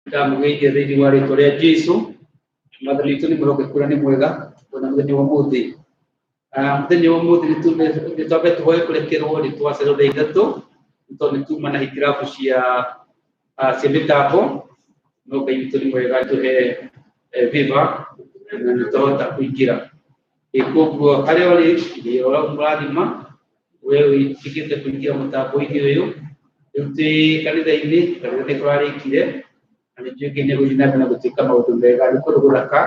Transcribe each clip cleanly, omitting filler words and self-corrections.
Ndamũgeithia thĩinĩ wa rĩtwa rĩa Jesu. Mwathani witũ nĩ mwĩhokeku na nĩ mwega ona mũthenya wa ũmũthĩ. Mũthenya wa ũmũthĩ nĩ twambe tũhoe kũrekerwo nĩ twacererwo thaa 3 nĩ tondũ nĩ tuma na hitilafu cia mĩtambo, no Ngai witũ nĩ mwega tũhe favor na nĩ twahota kũingĩra. Koguo harĩa ũrĩ nĩ ũramũrathima we wĩtĩkĩte kũingĩra mũtambo-inĩ ũyũ. Rĩu twĩ kanitha-inĩ, kanitha nĩ kũrarĩkire na nĩ njũĩ Ngai nĩ egũthiĩ na mbere na gũtuĩka maũndũ mega. Nĩ kũndũ gũthaka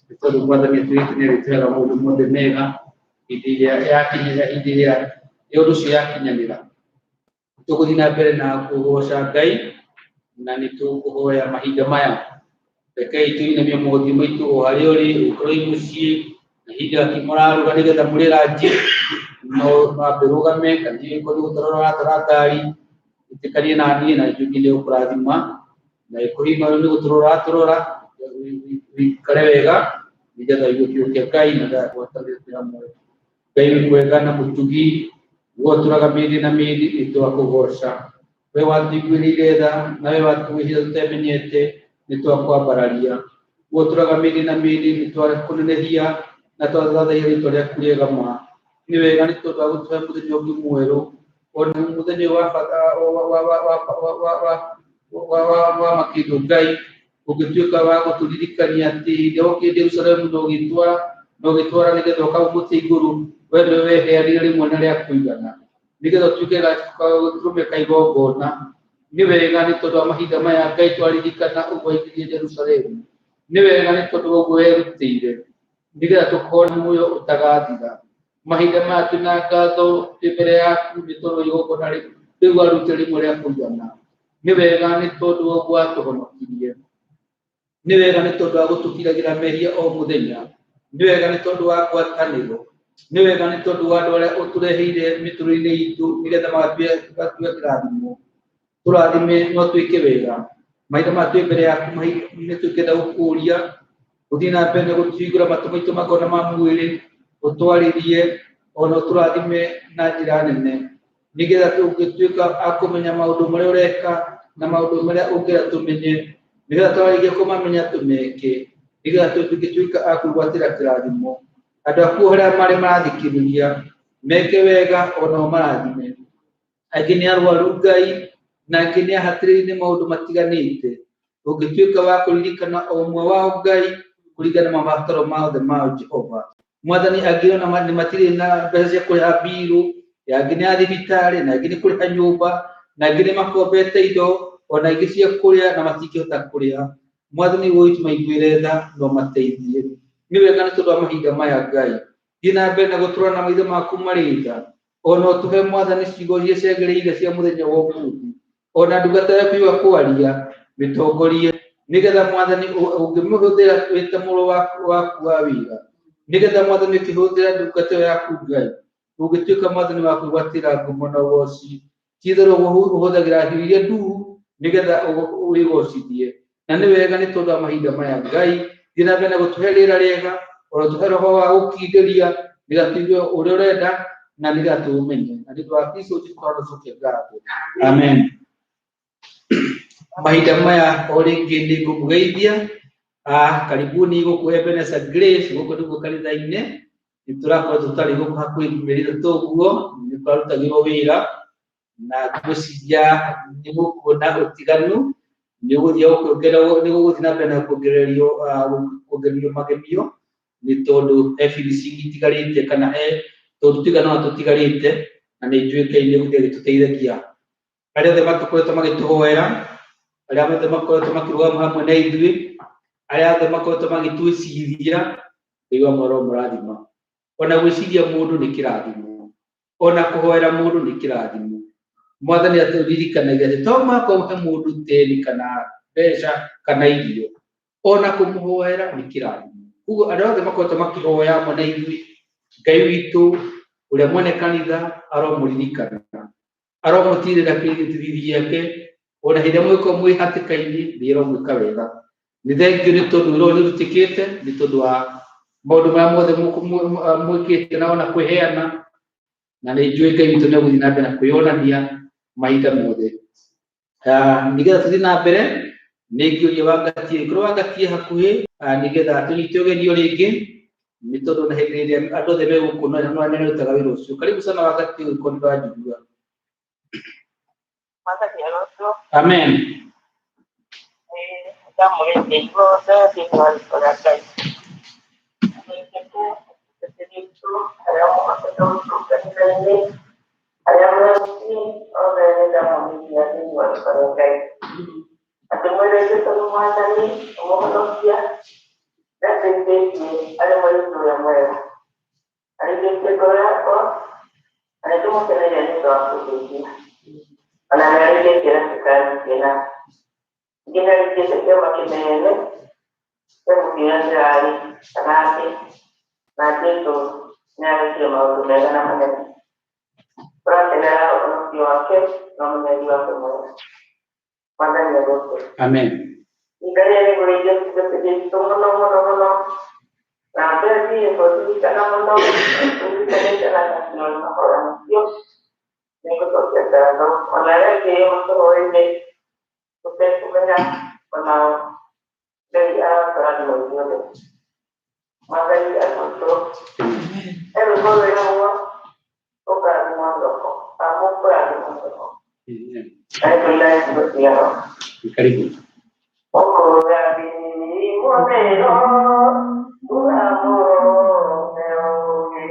nĩ tondũ Mwathani atwĩrĩte nĩ arĩtũheaga maũndũ mothe mega hĩndĩ ĩrĩa yakinyĩra, hĩndĩ ĩrĩa ũndũ ũcio yakinyanĩra. Tũgũthiĩ na mbere na kũgoca Ngai na nĩ tũkũhoya mahinda maya. Rekei tũinamie mothiũ maitũ o harĩa ũrĩ, ũkorwo wĩ mũciĩ, ihinda mũraruga nĩgetha mũrĩe ranji, no wambe ũrũgame kana hihi okorwo nĩ gũtwara ũratwara ngari, ĩtĩkanie na niĩ na njũke nĩ gũkũrathima, na ĩkorwo hihi nĩ gũtũrora ũratũrora, ũikare wega nĩgetha ũigue kiugo kĩa Ngai na ngwatanĩro twĩ hamwe. Ngai wĩ mwega na mũtugi, we ũtũraga mĩndĩ na mĩndĩ, nĩ twakũgoca. We watũiguĩrĩire tha na we watũĩhire tũtemenyete, nĩ twakwambararia. We ũtũraga mĩndĩ na mĩndĩ, nĩ twakũnenehia na twathathaiya rĩtwa rĩaku rĩega ma. Nĩ wega nĩ tondũ wa gũtũhe mũthenya ũngĩ mwerũ, ona mũthenya ũyũ wa bata wa makĩndũ Ngai, ũngĩtuĩka wa gũtũririkania atĩ hĩndĩ ĩrĩa wokire Jerusalemu na ũgĩtwara na ũgĩtwara nĩgetha ũkamũte igũrũ, we nĩwe weheanire rĩmwe na rĩa kũigana, nĩgetha ũtuĩke gatũrũme ka igongona. Nĩ wega nĩ tondũ wa mahinda maya Ngai twaririkana ũguo waingĩrire Jerusalemu. Nĩ wega nĩ tondũ wa ũguo werutĩire, nĩgetha tũkorwo na muoyo ũtagathira. Mahinda maya twĩna ngatho twĩ mbere yaku nĩ tondũ wa igongona rĩu warutire rĩmwe rĩa kũigana. Nĩ wega nĩ tondũ wa ũguo watũhonokirie. Nĩ wega nĩ tondũ wa gũtũkiragĩra mehia o mũthenya. Nĩ wega nĩ tondũ wa ngwatanĩro. Nĩ wega nĩ tondũ wa andũ arĩa ũtũreheire mĩtũrĩre-inĩ itũ nĩgetha magatue kĩrathimo. Tũrathime no twĩke wega. Mahinda maya twĩ mbere yaku nĩ tũngĩenda gũkũria ũthiĩ na mbere na gũtũhingũra matũ maitũ makona ma mwĩrĩ, ũtwarĩrie ona ũtũrathime na njĩra nene, nĩgetha tũngĩtuĩka a kũmenya maũndũ marĩa ũreka na maũndũ marĩa ũngĩenda tũmenye, nĩgetha twarĩkia kũmamenya tũmeke, nĩgetha tũngĩtuĩka a kwĩgwatĩra kĩrathimo. Andũ aku harĩa marĩ marathikĩrĩria meke wega ona ũmarathime. Angĩ nĩ arwaru Ngai, na angĩ nĩ ahatĩrĩrie nĩ maũndũ matiganĩte. Ũngĩtuĩka wa kũririkana o ũmwe wao Ngai, kũringana na mabataro mothe mao Jehova. Mwathani, angĩ ona nĩ matirĩ na mbeca cia kũrĩha mbirũ, angĩ nĩ a thibitarĩ, na angĩ nĩ kũrĩha nyũmba, na angĩ nĩ makombete indo, ona ingĩ cia kũrĩa na matingĩhota kũrĩha. Mwathani witũ maiguĩre tha na ũmateithie. Nĩ wega nĩ tondũ wa mahinda maya Ngai. Thiĩ na mbere na gũtũra na maitho maku marĩ tha. Ona ũtũhe Mwathani ciugo iria ciagĩrĩire cia mũthenya wa ũmũthĩ. Ona ndungata yaku yoka kwaria, mĩtongorie, nĩgetha Mwathani ũngĩmĩhũthĩra wĩ ta mũrũ waku wa wĩra. Nĩgetha Mwathani ũkĩhũthĩra ndungata ĩyo yaku Ngai, ũngĩtuĩka Mwathani wa kwĩgwatĩra ngumo na ũgoci. Ti-itherũ ũhũthagĩra hiũ iria nduru nĩgetha wĩgocithie. Na nĩ wega nĩ tondũ wa mahinda maya Ngai, thiĩ na mbere na gũtũhe rĩera rĩega, ona ũtũhe roho wa gũkindĩria, nĩgetha tũigue ũrĩa ũrenda na nĩgetha tũũmenye. Na nĩ ũndũ wa Kristo Jesu tũcokia ngatho. Amen. Mahinda maya o rĩngĩ nĩ ngũmũgeithia. Karibuni gũkũ Ebenezer Grace, gũkũ nĩkuo kanitha-inĩ. Nĩ tũrakorwo tũtarĩ gũkũ hakuhĩ mĩeri 3 ũguo, nĩ kũrarutagĩrwo wĩra na ngwĩciria nĩ mũkuona ũtiganu, nĩ ũgũthiĩ ũkĩongererwo, nĩ gũgũthiĩ na mbere na kuongererio kuongererio magemio, nĩ tondũ he finishing itigarĩte kana he tũndũ tũigana ũna tũtigarĩte, na nĩ njũĩ Ngai nĩ egũthiĩ agĩtũteithagia. Arĩa othe makoretwo magĩtũhoera, arĩa othe makoretwo makĩrũgama hamwe na ithuĩ, arĩa othe makoretwo magĩtwĩciria, Ngai wa mwaro mũrathima. Ona gwĩciria mũndũ nĩ kĩrathimo, ona kũhoera mũndũ nĩ kĩrathimo. Mwathani atũririkanagia atĩ to mũhaka ũhe mũndũ tĩri kana mbeca kana irio, ona kũmũhoera nĩ kĩrathimo. Koguo arĩa othe makoretwo makĩhoya hamwe na ithuĩ, Ngai witũ ũrĩa mwene kanitha aromũririkana, aromũtirĩra kĩrĩthithi gĩake, ona hĩndĩ ĩrĩa mũngĩkorwo mwĩ hatĩka-inĩ, nĩ aromwĩka wega. Nĩ thengiũ nĩ tondũ wĩra ũyũ nĩ ũrutĩkĩte, nĩ tondũ wa maũndũ marĩa mothe mwĩkĩte na ona kwĩheana, na nĩ njũĩ Ngai witũ nĩ egũthiĩ na mbere na kwĩyonania mahinda mothe. Nĩgetha tũthiĩ na mbere, Nĩ ngĩũria Wangatie, korwo Wangatie hakuhĩ nĩgetha tũnyite ũgeni o rĩngĩ, nĩ tondũ na hĩndĩ ĩrĩa andũ othe me gũkũ no no nĩarutaga wĩra ũcio. Karibu sana Wangatie, ũngĩkorwo nĩ ũranjigua. Mwathani arocwo. Amen. Ndamũgeithia inyuothe thĩinĩ wa rĩĩtwa rĩa Ngai. Arĩa mũhotete gũikũrũka kanitha-inĩ, arĩa me mũciĩ, othe nĩndamũgeithia thĩinĩ wa rĩĩtwa rĩa Ngai. Akĩmwĩra Jesũ nĩ Mwathani, ũmũhonokia, nĩandeithĩtie arĩ mũrĩithi ũrĩa mwega. Arĩithĩtie ngoro yakwa, na nĩndĩmũkeneire nĩ ũndũ wa kũndeithia. Ona nĩarĩithĩtie na gĩkara gĩkena. Ningĩ nĩarĩithĩtie kĩama kĩnene gĩa gũtuĩra ndĩrarĩ kana atĩ na Jesũ nĩarĩkire maũndũ mega na manene. Tũrakenera ũhonokio wake na ũmenyeri wake mwega. Mwathani agocwo. Amen. Ngai nĩngũrĩithia tungatĩri witũ mũno mũno mũno. Na Bezi nĩngũririkana mũno, ũririkanĩte na mahoya macio. Nĩngũcokia ngatho. Ona arĩa angĩ matũhoeire tũtekũmenya onao Ngai aratũrathima ithuothe. Mwathani agocwo. He rwĩmbo rwĩragwo ũkũrathimwo thoko, kana mũkũrathimwo thoko. Amen. Na nĩtũina ciugo ciao. Karibu. Mũkũrathimwo nĩro, mũramũhe ũũgĩ,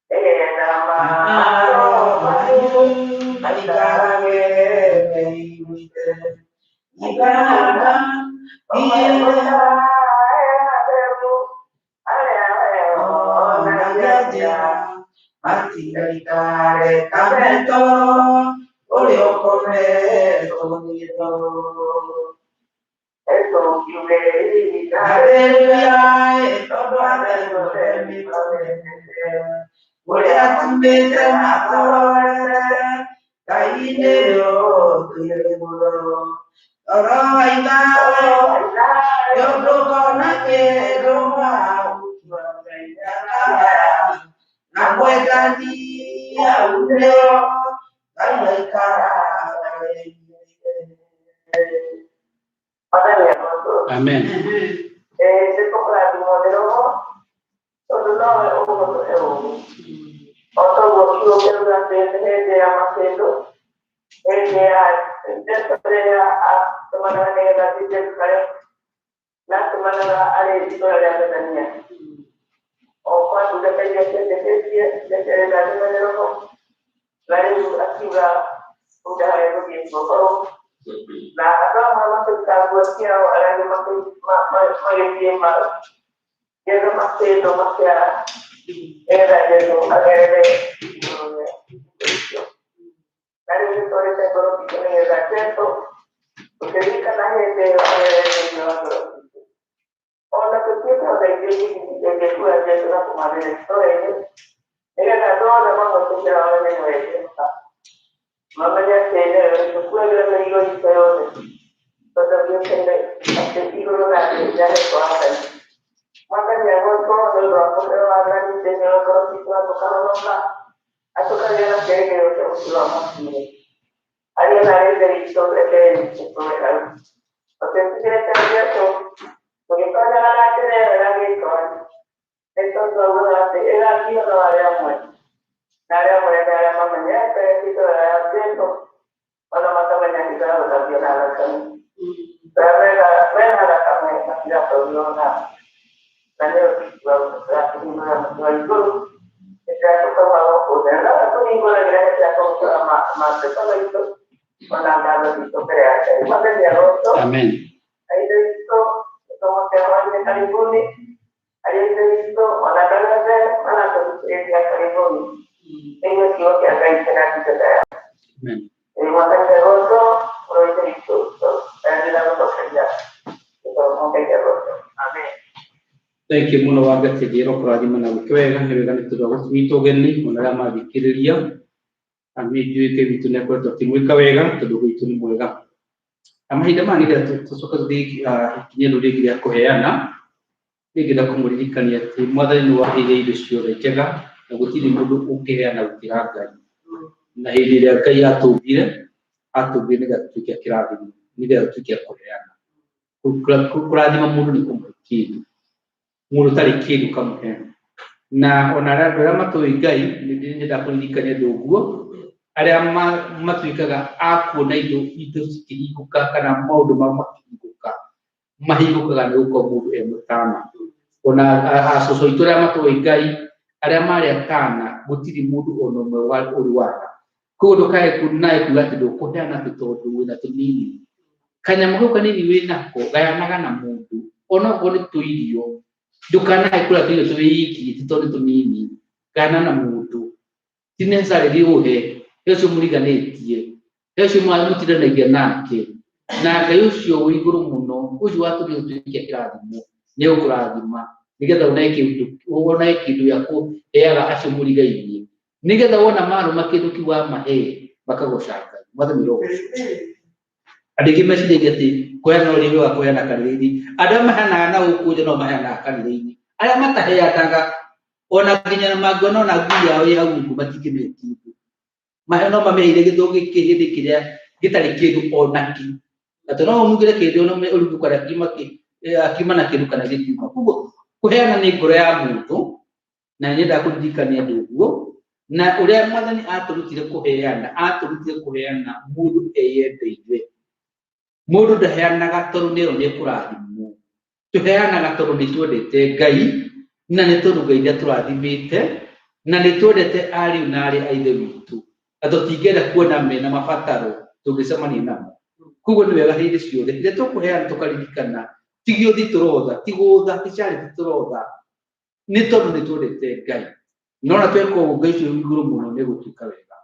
nĩgetha maaro manyu maikarage meiguĩte. Matheru, arĩa mehonagia njĩra, matigaikare ta metoro ũrĩa ũkometwo nĩ toro. Etũkiuge Haleluya, tondũ atheru nĩtũmenete ũrĩa tumĩte matũrorere, Ngai nĩwe ũtũire muoyo. Toro waithawe nĩ ũndũ ngona kĩndũ na mwendani hau nĩo Ngai aikaraga Mwathani agocwo. Amen. Nĩtũkũrathimwo nĩ Roho, tondũ nowe ũgũtũhe ũũgĩ. O toguo kiugo kĩrauga atĩ nĩ hĩndĩ ya makĩndũ, hĩndĩ ya Jesũ rĩrĩa atũmanaga nĩgetha athiĩ Jerusalemu, na atũmanaga arĩ itũũra rĩa Bethania. O kwa ndungata iria cietĩkĩtie, iria ciarĩ rathime nĩ Roho, na rĩu akiuga ihinda harĩa gũthiĩ gũkorwo na andũ amwe makĩruta nguo ciao, arĩa angĩ magĩthiĩ magĩetha makĩndũ makĩara nĩgetha Jesũ agerere igũrũ rĩa indo icio. Na rĩu nĩtwarĩte ngoro citũ nĩgetha Jesũ tũkĩririkana hĩndĩ ĩyo agerere thĩinĩ wa ngoro citũ. Ona tũtuĩke ona ithuĩ hihi ĩngĩkua Jesũ na kũmathĩra itũũra-inĩ, nĩgetha andũ othe mamwĩtĩkĩra mamenye nĩwe Jesũ. Mamenye atĩ nĩwe ũtũkuagĩra mĩrigo itũ yothe, tondũ gĩũkĩte atĩ igũrũ na thĩ nĩahetwo wathani. Mwathani agocwo nĩ ũndũ wa kũheo wathani thĩinĩ wa ngoro citũ na tũkahonoka, na tũkagĩa na kĩĩrĩgĩrĩro kĩa gũtũũra matu-inĩ. Ariũ na aarĩ a Ithe witũ, rekei tũtũũre hau. Tũtĩtigĩrĩte Jesũ, tũgĩtonyaga na njĩra ĩyo ya gĩkoani, nĩ tondũ augaga atĩ ĩgathiio no arĩa amwe, na arĩa amwe nĩ arĩa mamenyete itũũra rĩa Jesũ, ona makamenya hitho ya gũthambio na thakame. Arĩa mena thakame matigatonyio na na nĩyo tũrahingũra mũtĩ wa igũrũ, nĩtũratukaga gũkũ thĩ. Na nowe tũhingũragĩra hĩndĩ ya kũrutũra mateta maitũ, ona ngatho citũ mbere ya Ngai. Mwathani agocwo. Amen. Ithe witũ, nĩtũmũke hwaĩ-inĩ karibuni. Ariũ a Ithe witũ, ona andũ arĩa othe maratũthikĩrĩria karibuni. Nĩguo kiugo kĩa Ngai kĩratungata yao. Amen. Mwathani agocwo, mũrũ wa Ithe witũ, ndĩra gũcokeria gĩthomo. Ngai agocwo. Amen. Thank you mũno Wangatie, Ngai arokũrathima na gwĩke wega. Nĩ wega nĩ tondũ wa gũtũnyita ũgeni ona arĩa mathikĩrĩria. Na nĩ njũĩ Ngai witũ nĩ akoretwo akĩmwĩka wega tondũ Ngai witũ nĩ mwega. Na mahinda maya nĩgetha tũcoke tũthiĩ ikinya rĩu rĩngĩ rĩa kũheana, nĩngĩenda kũmũririkania atĩ Mwathani nĩwe waheire indo ciothe njega na gũtirĩ mũndũ ũngĩheana gũkĩra Ngai. Na hĩndĩ ĩrĩa Ngai atũmbire, atũmbire nĩgetha tũtuĩke a kĩrathimo, nĩgetha tũtuĩke a kũheana. Kũrathima mũndũ nĩ kũmũhe kĩndũ, mũndũ ũtarĩ kĩndũ ũkamũhe. Na ona arĩa andũ arĩa matũĩ Ngai, nĩ nyendaga kũririkania andũ ũguo, arĩa matuĩkaga a kuona indo cikĩhingũka kana maũndũ mao makĩhingũka, mahingũkaga nĩ gũkorwo mũndũ e mũtana. Ona acũcũ aitũ arĩa matũĩ Ngai, arĩa marĩ atana, gũtirĩ mũndũ ona ũmwe ũrĩ waga. Koguo ndũkae nawe kuga atĩ ndũkũheana atĩ tondũ wĩna tũnini. Kanyamũ kau kanini wĩnako, gayanaga na mũndũ, onokorwo nĩ tũirio, ndũkanae kũrĩa tũirio twĩ wiki ti tondũ nĩ tũnini, gayana na mũndũ. Ti necessarily ũhe, he ũcio mũriganĩtie, he ũcio mũtindanagia nake, na Ngai ũcio wĩ igũrũ mũno, ũcio watũmire ũtuĩke kĩrathimo, nĩ egũkũrathima nĩgetha wone kĩndũ gĩa kũheaga acio mũrigainie, nĩgetha wona marũma kĩndũ kĩu wamahe, makagoca Ngai. Mwathani arogocwo. Andũ aingĩ meciragia atĩ kũheana no rĩrĩ wa kũheana kanitha-inĩ. Andũ arĩa maheanaga na gũkũ nja no maheanaga kanitha-inĩ. Arĩa mataheanaga ona nginya mangĩona ona ngui yao ĩ hau ũguo matingĩmĩhe kĩndũ. No mamĩheire gĩthũngĩ hĩndĩ kĩrĩa gĩtarĩ kĩndũ ona kĩ. Na to no ũnungĩre kĩndũ ona ũrigwo kana akiuma na kĩndũ kana gĩkiuma. Koguo kũheana nĩ ngoro ya mũndũ, na nĩ nyendaga kũririkania andũ ũguo, na ũrĩa Mwathani atũrutire kũheana, atũrutire kũheana mũndũ eyendeire. Mũndũ ndaheanaga tondũ nĩ erwo nĩ ekũrathimwo. Tũheanaga tondũ nĩ twendete Ngai, na nĩ tondũ Ngai nĩ atũrathimĩte, na nĩ twendete ariũ na aarĩ a Ithe witũ, na tũtingĩenda kuona mena mabataro tũngĩcemania namo. Koguo nĩ wega hĩndĩ ciothe, rĩrĩa tũkũheana tũkaririkana, ti gĩũthi tũrotha, ti gũtha, ti charity tũrotha, nĩ tondũ nĩ twendete Ngai. No na tweka ũguo Ngai ũcio wĩ igũrũ mũno nĩ egũtuĩka wega.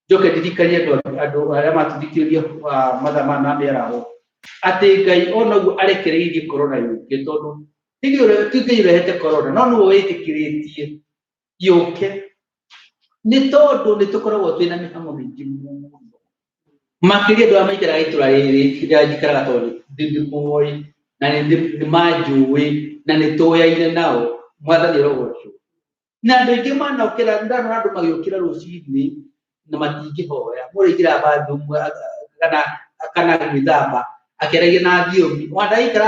Njoke ndirikanie andũ arĩa matũthikĩrĩria mathaa maya ma mĩaraho, atĩ Ngai ona ũguo arekereirie corona yũke, tondũ ti Ngai ũrehete corona, no nĩwe wĩtĩkĩrĩtie yũke, nĩ tondũ nĩ tũkoragwo twĩna mĩhang'o mĩingĩ mũno. Makĩria andũ arĩa maikaraga itũra rĩrĩ rĩrĩa njikaraga, tondũ nĩ ndĩmoĩ na nĩ manjũĩ na nĩ tũyaine nao. Mwathani arogocwo. Na andũ aingĩ manokĩra, ndona andũ magĩũkĩra rũcinĩ na matingĩhoya. Mũndũ aingĩraga bathroom kana gwĩthamba akĩaragia na thiomi. Ona ndangĩikara,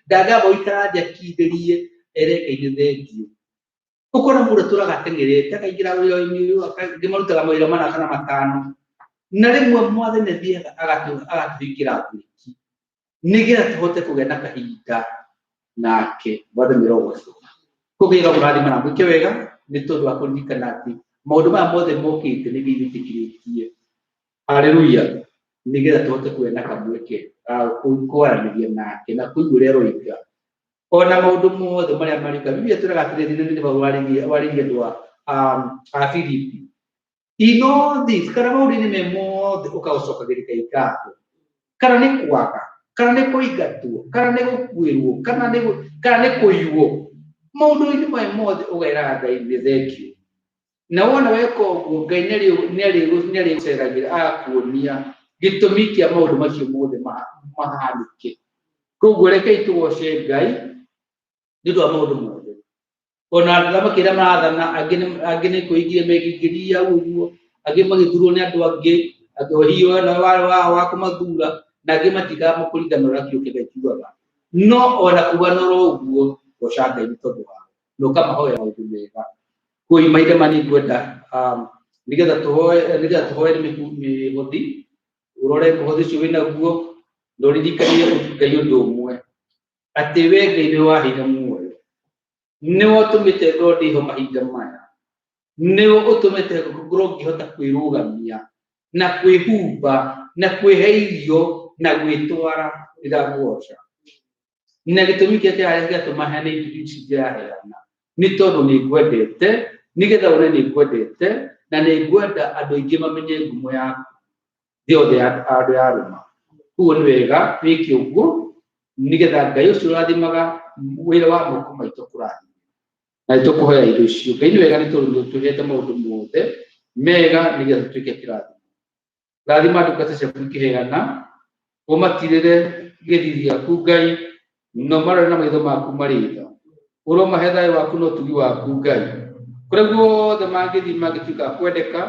ndangĩamba gũikara thĩ akindĩrie ere Ngai nĩ thengiũ. Ũkona mũndũ atũraga ateng'erete, akaingĩra wĩra-inĩ ũyũ, angĩ marutaga mawĩra mana kana matano. Na rĩmwe Mwathani athiaga agatũhingĩra mburĩki nĩgetha tũhote kũgĩa na kahinda nake. Mwathani arogocwo. Koguo Ngai amũrathime na amwĩke wega nĩ tondũ wa kũririkana atĩ maũndũ maya mothe mokĩte nĩ Ngai wĩtĩkĩrĩtie. Haleluya. Nĩgetha tũhote kũgĩa na kamweke ga kwaranĩria nake na kũigua ũrĩa aroiga. Ona maũndũ mothe marĩa marĩũka, Biblia ĩtwĩraga atĩrĩrĩ, nĩ Paulo warĩirie andũ a Filipi. In all this, kana maũndũ-inĩ me mothe ũkagũcokagĩria Ngai ngatho. Kana nĩ kwaga, kana nĩ kũingatwo, kana nĩ gũkuĩrwo, kana nĩ kũiywo. Maũndũ-inĩ maya mothe ũgaĩraga Ngai nĩ thengiũ. Na wona weka ũguo, Ngai nĩ arĩgũceragĩra agakuonia gĩtũmi kĩa maũndũ macio mothe mahanĩke. Koguo rekei tũgoce Ngai nĩ ũndũ wa maũndũ mothe. Ona athamaki arĩa marathana, angĩ nĩ kwĩingĩria mekĩingĩria hau ũguo, angĩ magĩthurwo nĩ andũ angĩ, angĩ hihi ona warĩ wa kũmathura, na angĩ matikaga kũringana na ũrĩa kiugo kĩa Ngai kiugaga. No ona kuga no ũguo, goca Ngai nĩ tondũ wao, na ũkamahoya maũndũ mega. Kũi mahinda maya nĩ ngwenda nĩgetha tũhoe mĩhothi, ũrore mũhothi ũcio wĩnaguo, na ũririkanie Ngai ũndũ ũmwe, atĩ we Ngai nĩwe waheire muoyo, nĩwe ũtũmĩte ngorwo ndĩho mahinda maya, nĩwe ũtũmĩte ngorwo ngĩhota kwĩrũgamia na kwĩhumba na kwĩhe irio na gwĩtwara. Ndĩrakũgoca. Na gĩtũmi kĩrĩa kĩrarĩ gĩatũma heane indo ici ndĩraheana nĩ tondũ nĩ ngwendete, nĩgetha wone nĩ ngwendete, na nĩ ngwenda andũ aingĩ mamenye ngumo yaku thĩ yothe ya andũ yarũma. Koguo nĩ wega wĩke ũguo nĩgetha Ngai ũcio ũrathimaga wĩra wa moko maitũ kũrathime. Na nĩ tũkũhoya indo icio. Ngai nĩ wega nĩ tondũ nĩ ũtũhete maũndũ mothe mega nĩgetha tũtuĩke kĩrathimo. Rathima ndungata ciaku ikĩheana, ũmatirĩre gĩthithi gĩaku Ngai, na ũmarore na maitho maku marĩ tha. Ũromahe thayũ waku na ũtugi waku Ngai. Kũrĩa guothe mangĩthiĩ mangĩtuĩka a kwendeka,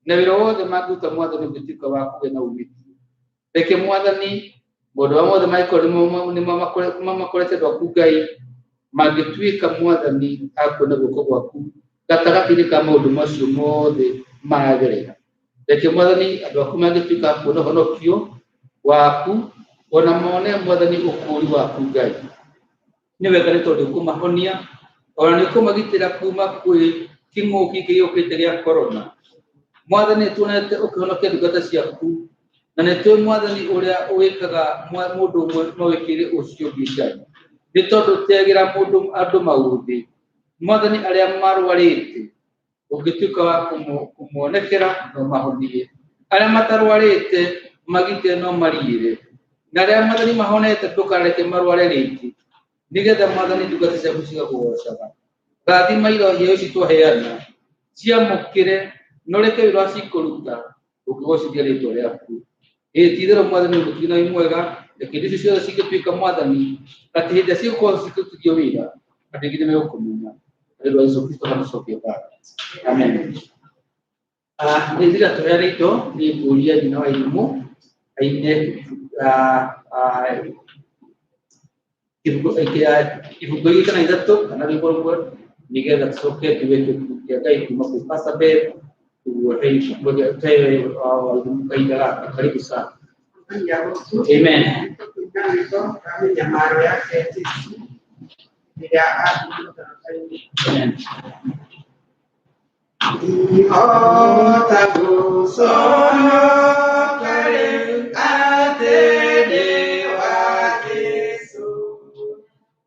na wĩra wothe mangĩruta Mwathani ũngĩtuĩka wa kũgĩa na umithio. Reke Mwathani Maũndũ marĩa mothe mangĩkorwo nĩmo mamakorete andũ aku Ngai mangĩtuĩka Mwathani akuona guoko gwaku gatagatĩ-inĩ ka maũndũ macio mothe maragerera. Reke Mwathani andũ aku mangĩtuĩka a kuona ũhonokio waku ona mone Mwathani ũkũũri waku Ngai. Nĩ wega nĩ tondũ ũkũmahonia ona nĩ ũkũmagitĩra kuma kwĩ kĩng'ũki gĩkĩ gĩũkĩte gĩa corona. Mwathani nĩ tuonete ũkĩhonokia ndungata ciaku na nĩ tũĩ Mwathani ũrĩa wĩkaga mũndũ ũmwe no wĩkĩre ũcio ũngĩ Ngai. Nĩ tondũ ũteagĩra mũndũ andũ maũthĩ. Mwathani arĩa marwarĩte ũngĩtuĩka wa kũmonekera no mahonie. Arĩa matarwarĩte magitĩre no mariĩre. Na arĩa Mwathani mahonete ndũkareke marware rĩngĩ. Nĩgetha Mwathani ndungata ciaku cigakũgocaga. Rathima iheo ici twaheana ciamũkĩre na ũreke wĩra ũrĩa cikũruta ũkĩgocithia rĩtwa rĩaku. Ĩĩ ti itherũ Mwathani wĩ mũtugi na wĩ mwega, reke indo icio ciothe cingĩtuĩka Mwathani atĩ hĩndĩ ĩrĩa cigũkorwo cikĩrutithio wĩra andũ aingĩ nĩ megũkũmenya. Nĩ ũndũ wa Jesũ Kristo kamũcokia ngatho. Amen. Nĩ njĩra tũheane indo nĩ ngũria nyina wa irimũ aine ibungo igĩrĩ kana ithatũ kana rwĩmbo rũmwe nĩgetha tũcoke tuge kĩbuku kĩa Ngai kuma kwĩ Pastor Beth ũguo wairimũ kahinda gaka. Karibu sana. Amen. Mĩnyamaro yake Jesũ rĩrĩa athiĩ mũtharaba-inĩ. Amen. Ihota gũconoka rĩu atĩ ndĩ wa Jesũ,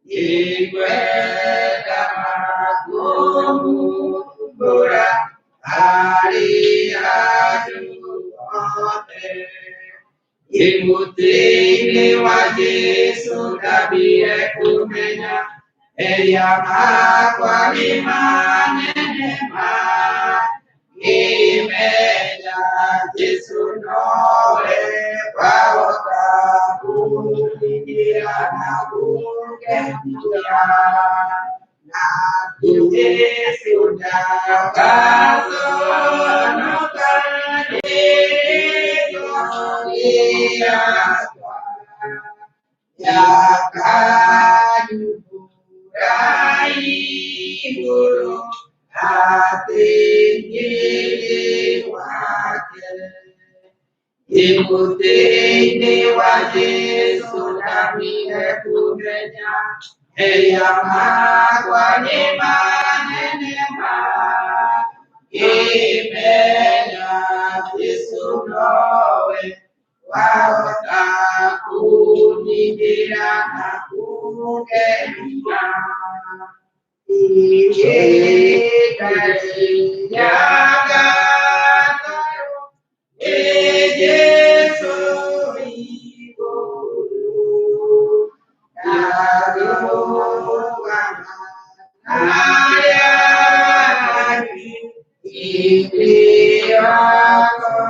nĩngwenda kũmumbũra harĩ andũ othe. Mũtĩ-inĩ wa Jesũ ndambire kũmenya mehia makwa nĩ manene ma, ngĩmenya Jesũ nowe wahota kũningĩra na kũngenia. Na Jesũ ndagaconoka nĩ rĩĩtwa rĩakwa, nĩakanyumbũra igũrũ atĩ niĩ ndĩ wake. Mũtĩ-inĩ wa Jesũ ndambire kũmenya mehia makwa nĩ manene ma, ngĩmenya Jesũ nowe wahota kũningĩra na kũngenia. Ihinda rĩa gatarũ nĩ Jesũ igũrũ, ndarũgama na arĩa angĩ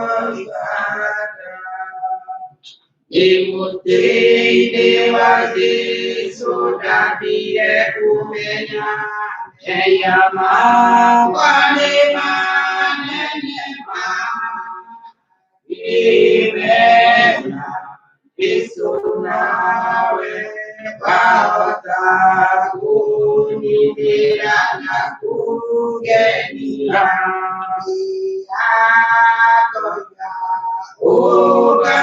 ingĩrakoigana. Mũtĩ-inĩ wa Jesũ ndambire kũmenya mehia makwa nĩ manene ma, ngĩmenya Jesũ nawe wahota kũningĩra na kũngenia. Ndiakoiga ũka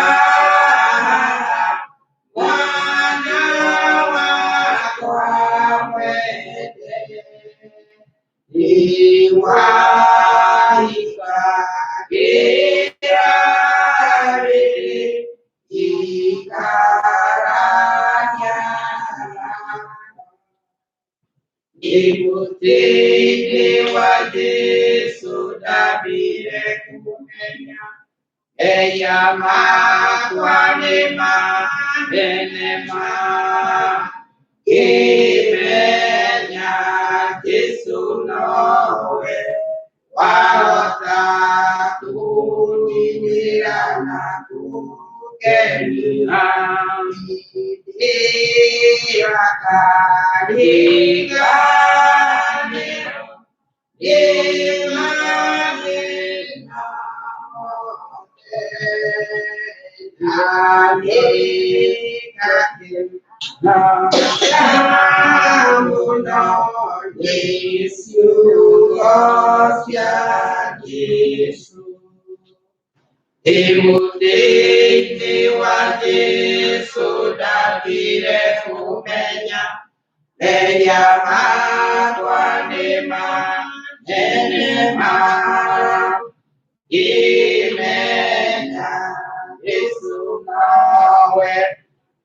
mwana wakwa mwende, nĩwahika kĩrarĩ ikarania. Mũtĩ-inĩ wa Jesũ ndambire kũmenya mehia makwa nĩ manene ma, ngĩmenya Jesũ nowe wahota kũningĩra na kũngenia. Ndĩrakariganĩrwo nĩ mathĩna mothe, na nĩ Mũno nĩ ciugo cia Jesũ. Ndĩ wa Jesũ ndambire kũmenya mehia makwa nĩ manene ma. Ngĩmenya Jesũ nowe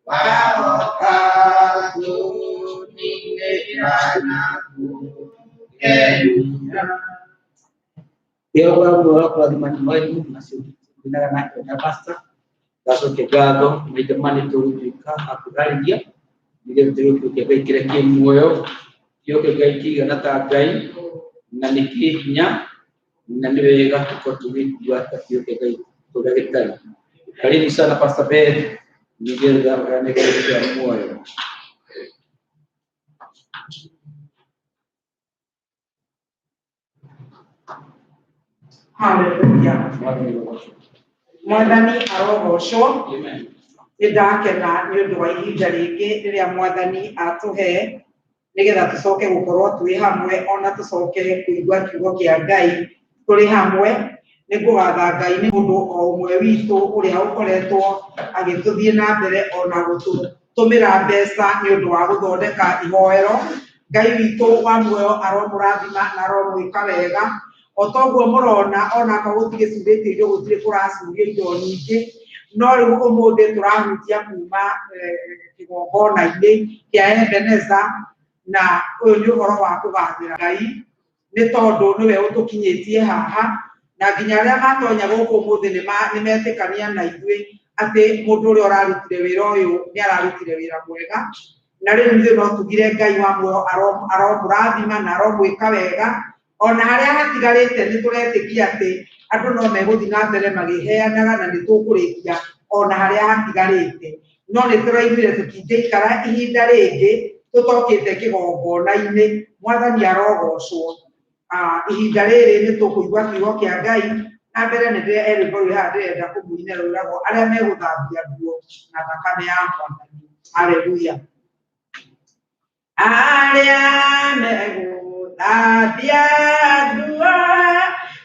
wahota kũninĩra na kũngenia. Jehova wa kũrathima nyũmba yanyu nacio tuinaga nake na pastor ndacokia ngatho maita mana nĩ tũgũtuĩka a kwĩharĩria nĩgetha tũgĩũke kĩa Ngai kĩrĩa kĩ muoyo kĩũke Ngai kĩigana ta Ngai na nĩ kĩ hinya na nĩ wega tũkorwo tũgĩkua ta kĩũke Ngai ũrĩa gĩtarĩ. Karibu sana Pastor Ben nĩgetha ũheane kiugo kĩa muoyo. Hallelujah. Mwathani agocwo. Mwathani arogocwo. Amen. Nĩ ndakena nĩ ũndũ wa ihinda rĩngĩ rĩrĩa Mwathani atũhe nĩgetha tũcoke gũkorwo twĩ hamwe ona tũcoke kũigua kiugo kĩa Ngai tũrĩ hamwe. Nĩ ngũgatha Ngai nĩ mũndũ o ũmwe witũ ũrĩa ũkoretwo agĩtũthiĩ na mbere ona gũtũtũmĩra mbeca nĩ ũndũ wa gũthondeka ihoero. Ngai witũ wa muoyo aromũrathima na aromwĩka wega. O toguo mũrona onakorwo gũtirĩ curĩtio indo gũtirĩ kũracurio indo nyingĩ, no rĩu ũmũthĩ tũrahutia kuma kĩgongona-inĩ kĩa Ebeneza, na ũyũ nĩ ũhoro wa kũgathĩra Ngai nĩ tondũ nĩwe ũtũkinyĩtie haha, na nginya arĩa matonya gũkũ ũmũthĩ nĩ metĩkania na ithuĩ atĩ mũndũ ũrĩa ũrarutire wĩra ũyũ nĩ ararutire wĩra mwega. Na rĩu ithuĩ no tugire Ngai wa muoyo aromũrathima na aromwĩka wega. Ona harĩa hatigarĩte nĩ tũretĩkia atĩ andũ no megũthiĩ na mbere magĩheanaga na nĩ tũkũrĩkia ona harĩa hatigarĩte. No nĩ tũraiguire tũtingĩikara ihinda rĩngĩ tũtokĩte kĩgongona-inĩ. Mwathani arogocwo. Ihinda rĩrĩ nĩ tũkũigua kiugo kĩa Ngai. Na mbere nĩ he rwĩmbo rwĩ haha ndĩrenda kũmũinĩra rwĩragwo arĩa megũthambia nguo na thakame ya Mwathani. Haleluya. Arĩa megũthambia nguo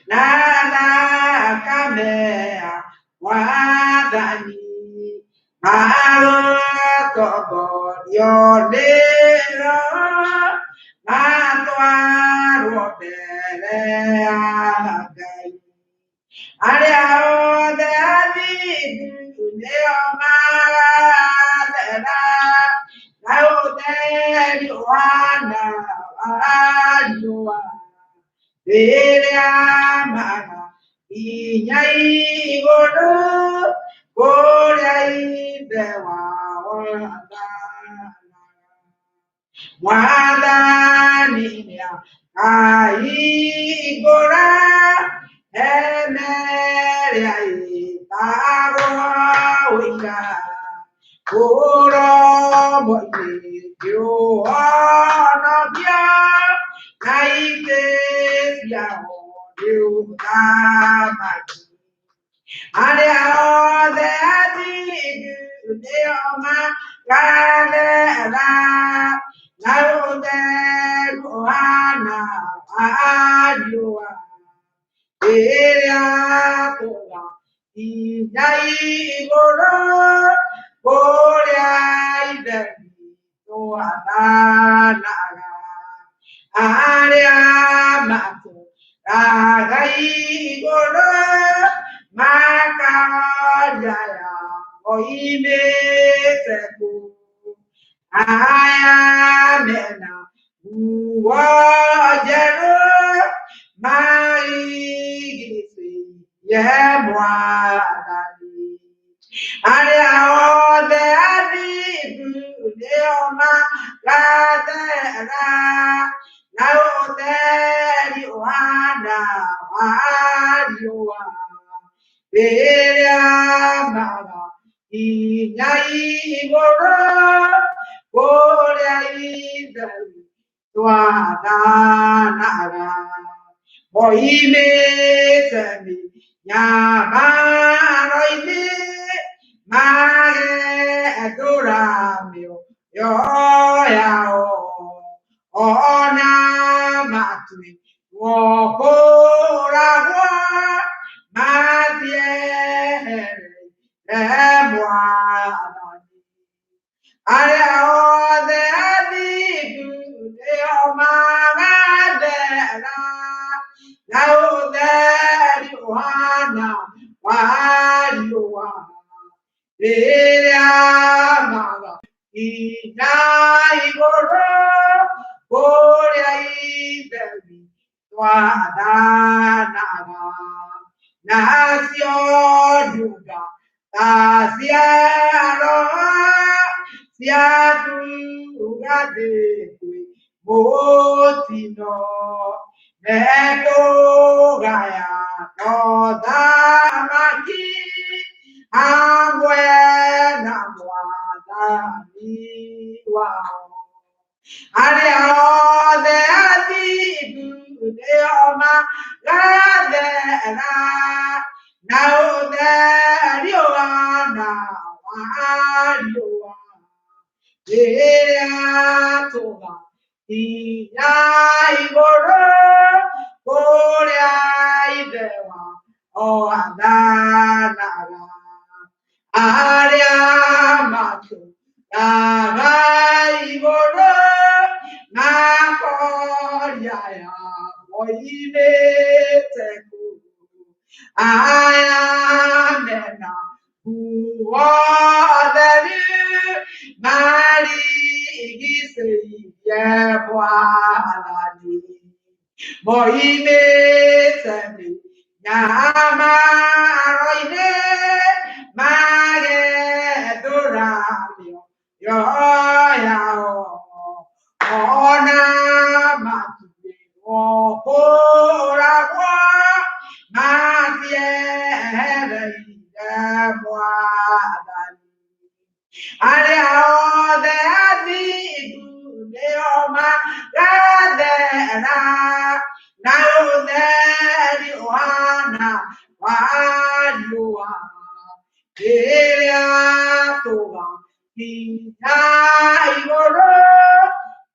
na thakame ya Mwathani marotongorio nĩ Roho matwarwo mbere ya Ngai. Arĩa othe athingu nĩo magathera na ũtheri ũhana wa riũa rĩrĩa magakinya igũrũ kũrĩa Ithe wao athanaga. Mwathani nĩakahingũra hema ĩrĩa ĩtagwo Ũira, mũromo-inĩ ũhonokio na itĩ ciao nĩ ũthamaki. Arĩa othe athingu nĩo magathera na ũtheru ũhana wa riũa rĩrĩa tũgakinya igũrũ kũrĩa Ithe witũ athanaga. Arĩa matũũraga igũrũ makaria ya moimĩte kũ. Aya mena nguo njerũ marigicĩirie Mwathani. Arĩa othe athingu nĩo magathera na ũtheri ũhana wa riũa rĩrĩa magakinya igũrũ kũrĩa Ithe witũ athanaga. Moimĩte mĩnyamaro-inĩ Magethũra mĩoyo yao ona matuĩrwo kũũragwo matiehereire Mwathani. Arĩa othe athingu nĩo magathera na ũtheri ũhana wa riũa rĩrĩa magakinya igũrũ kũrĩa Ithe witũ athanaga. Nacio ndungata cia Roho ciakuga thĩ kwĩ mũtino mekũgaya ũthamaki hamwe na Mwathani wao. Arĩa othe athingu nĩo magathera na ũtheri ũhana wa riũa rĩrĩa tũgakinya igũrũ kũrĩa Ithe wao athanaga. Arĩa matũũraga igũrũ makoria aya moimĩte kũ? Aya mena nguo theru marigicĩirie Mwathani. Moimĩte mĩnyamaro-inĩ magethũra mĩoyo yao ona matuĩrwo kũũragwo matiehereire Mwathani. Arĩa othe athingu nĩo magathera na ũtheri ũhana wa riũa rĩrĩa tũgakinya igũrũ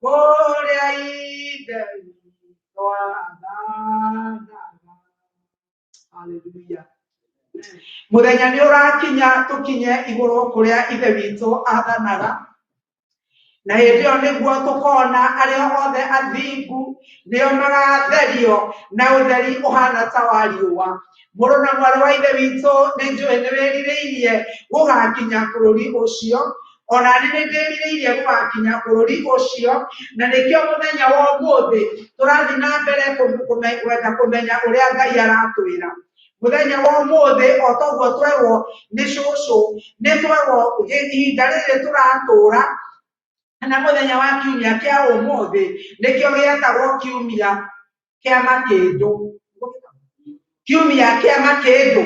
kũrĩa Ithe witũ athanaga. Hallelujah. Mũthenya nĩ ũrakinya tũkinye igũrũ kũrĩa Ithe witũ athanaga, na hĩndĩ ĩyo nĩguo tũkona arĩa othe athingu nĩo magatherio na ũtheri ũhana ta wa riũa. Mũrũ na mwarĩ wa Ithe witũ, nĩ njũĩ nĩ wĩrirĩirie gũgakinya bũrũri ũcio, ona niĩ nĩ ndĩrirĩirie gũgakinya bũrũri ũcio, na nĩkĩo mũthenya wa ũmũthĩ tũrathiĩ na mbere kwenda kũmenya ũrĩa Ngai aratwĩra. Mũthenya wa ũmũthĩ o toguo twerwo nĩ cũcũ, nĩ twerwo ihinda rĩrĩ tũratũra na mũthenya wa kiumia kĩa ũmũthĩ nĩkĩo gĩetagwo kiumia kĩa makĩndũ. Kiumia kĩa makĩndũ,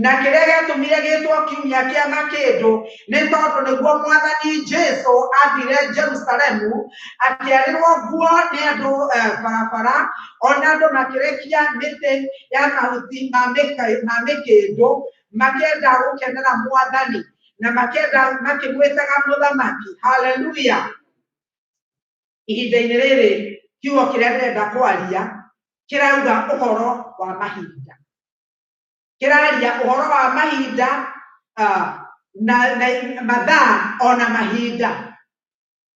na kĩrĩa gĩatũmire gĩtwo kiumia kĩa makĩndũ nĩ tondũ nĩguo Mwathani Jesu athire Jerusalemu akĩarĩrwo nguo nĩ andũ barabara, ona andũ makĩrekia mĩtĩ ya mahuti ma mĩkĩndũ makĩenda gũkenera Mwathani na makĩenda makĩmwĩtaga mũthamaki. Haleluya. Ihinda-inĩ rĩrĩ kiugo kĩrĩa ndĩrenda kwaria kĩrauga ũhoro wa mahinda, kĩraria ũhoro wa mahinda na mathaa ona mahinda.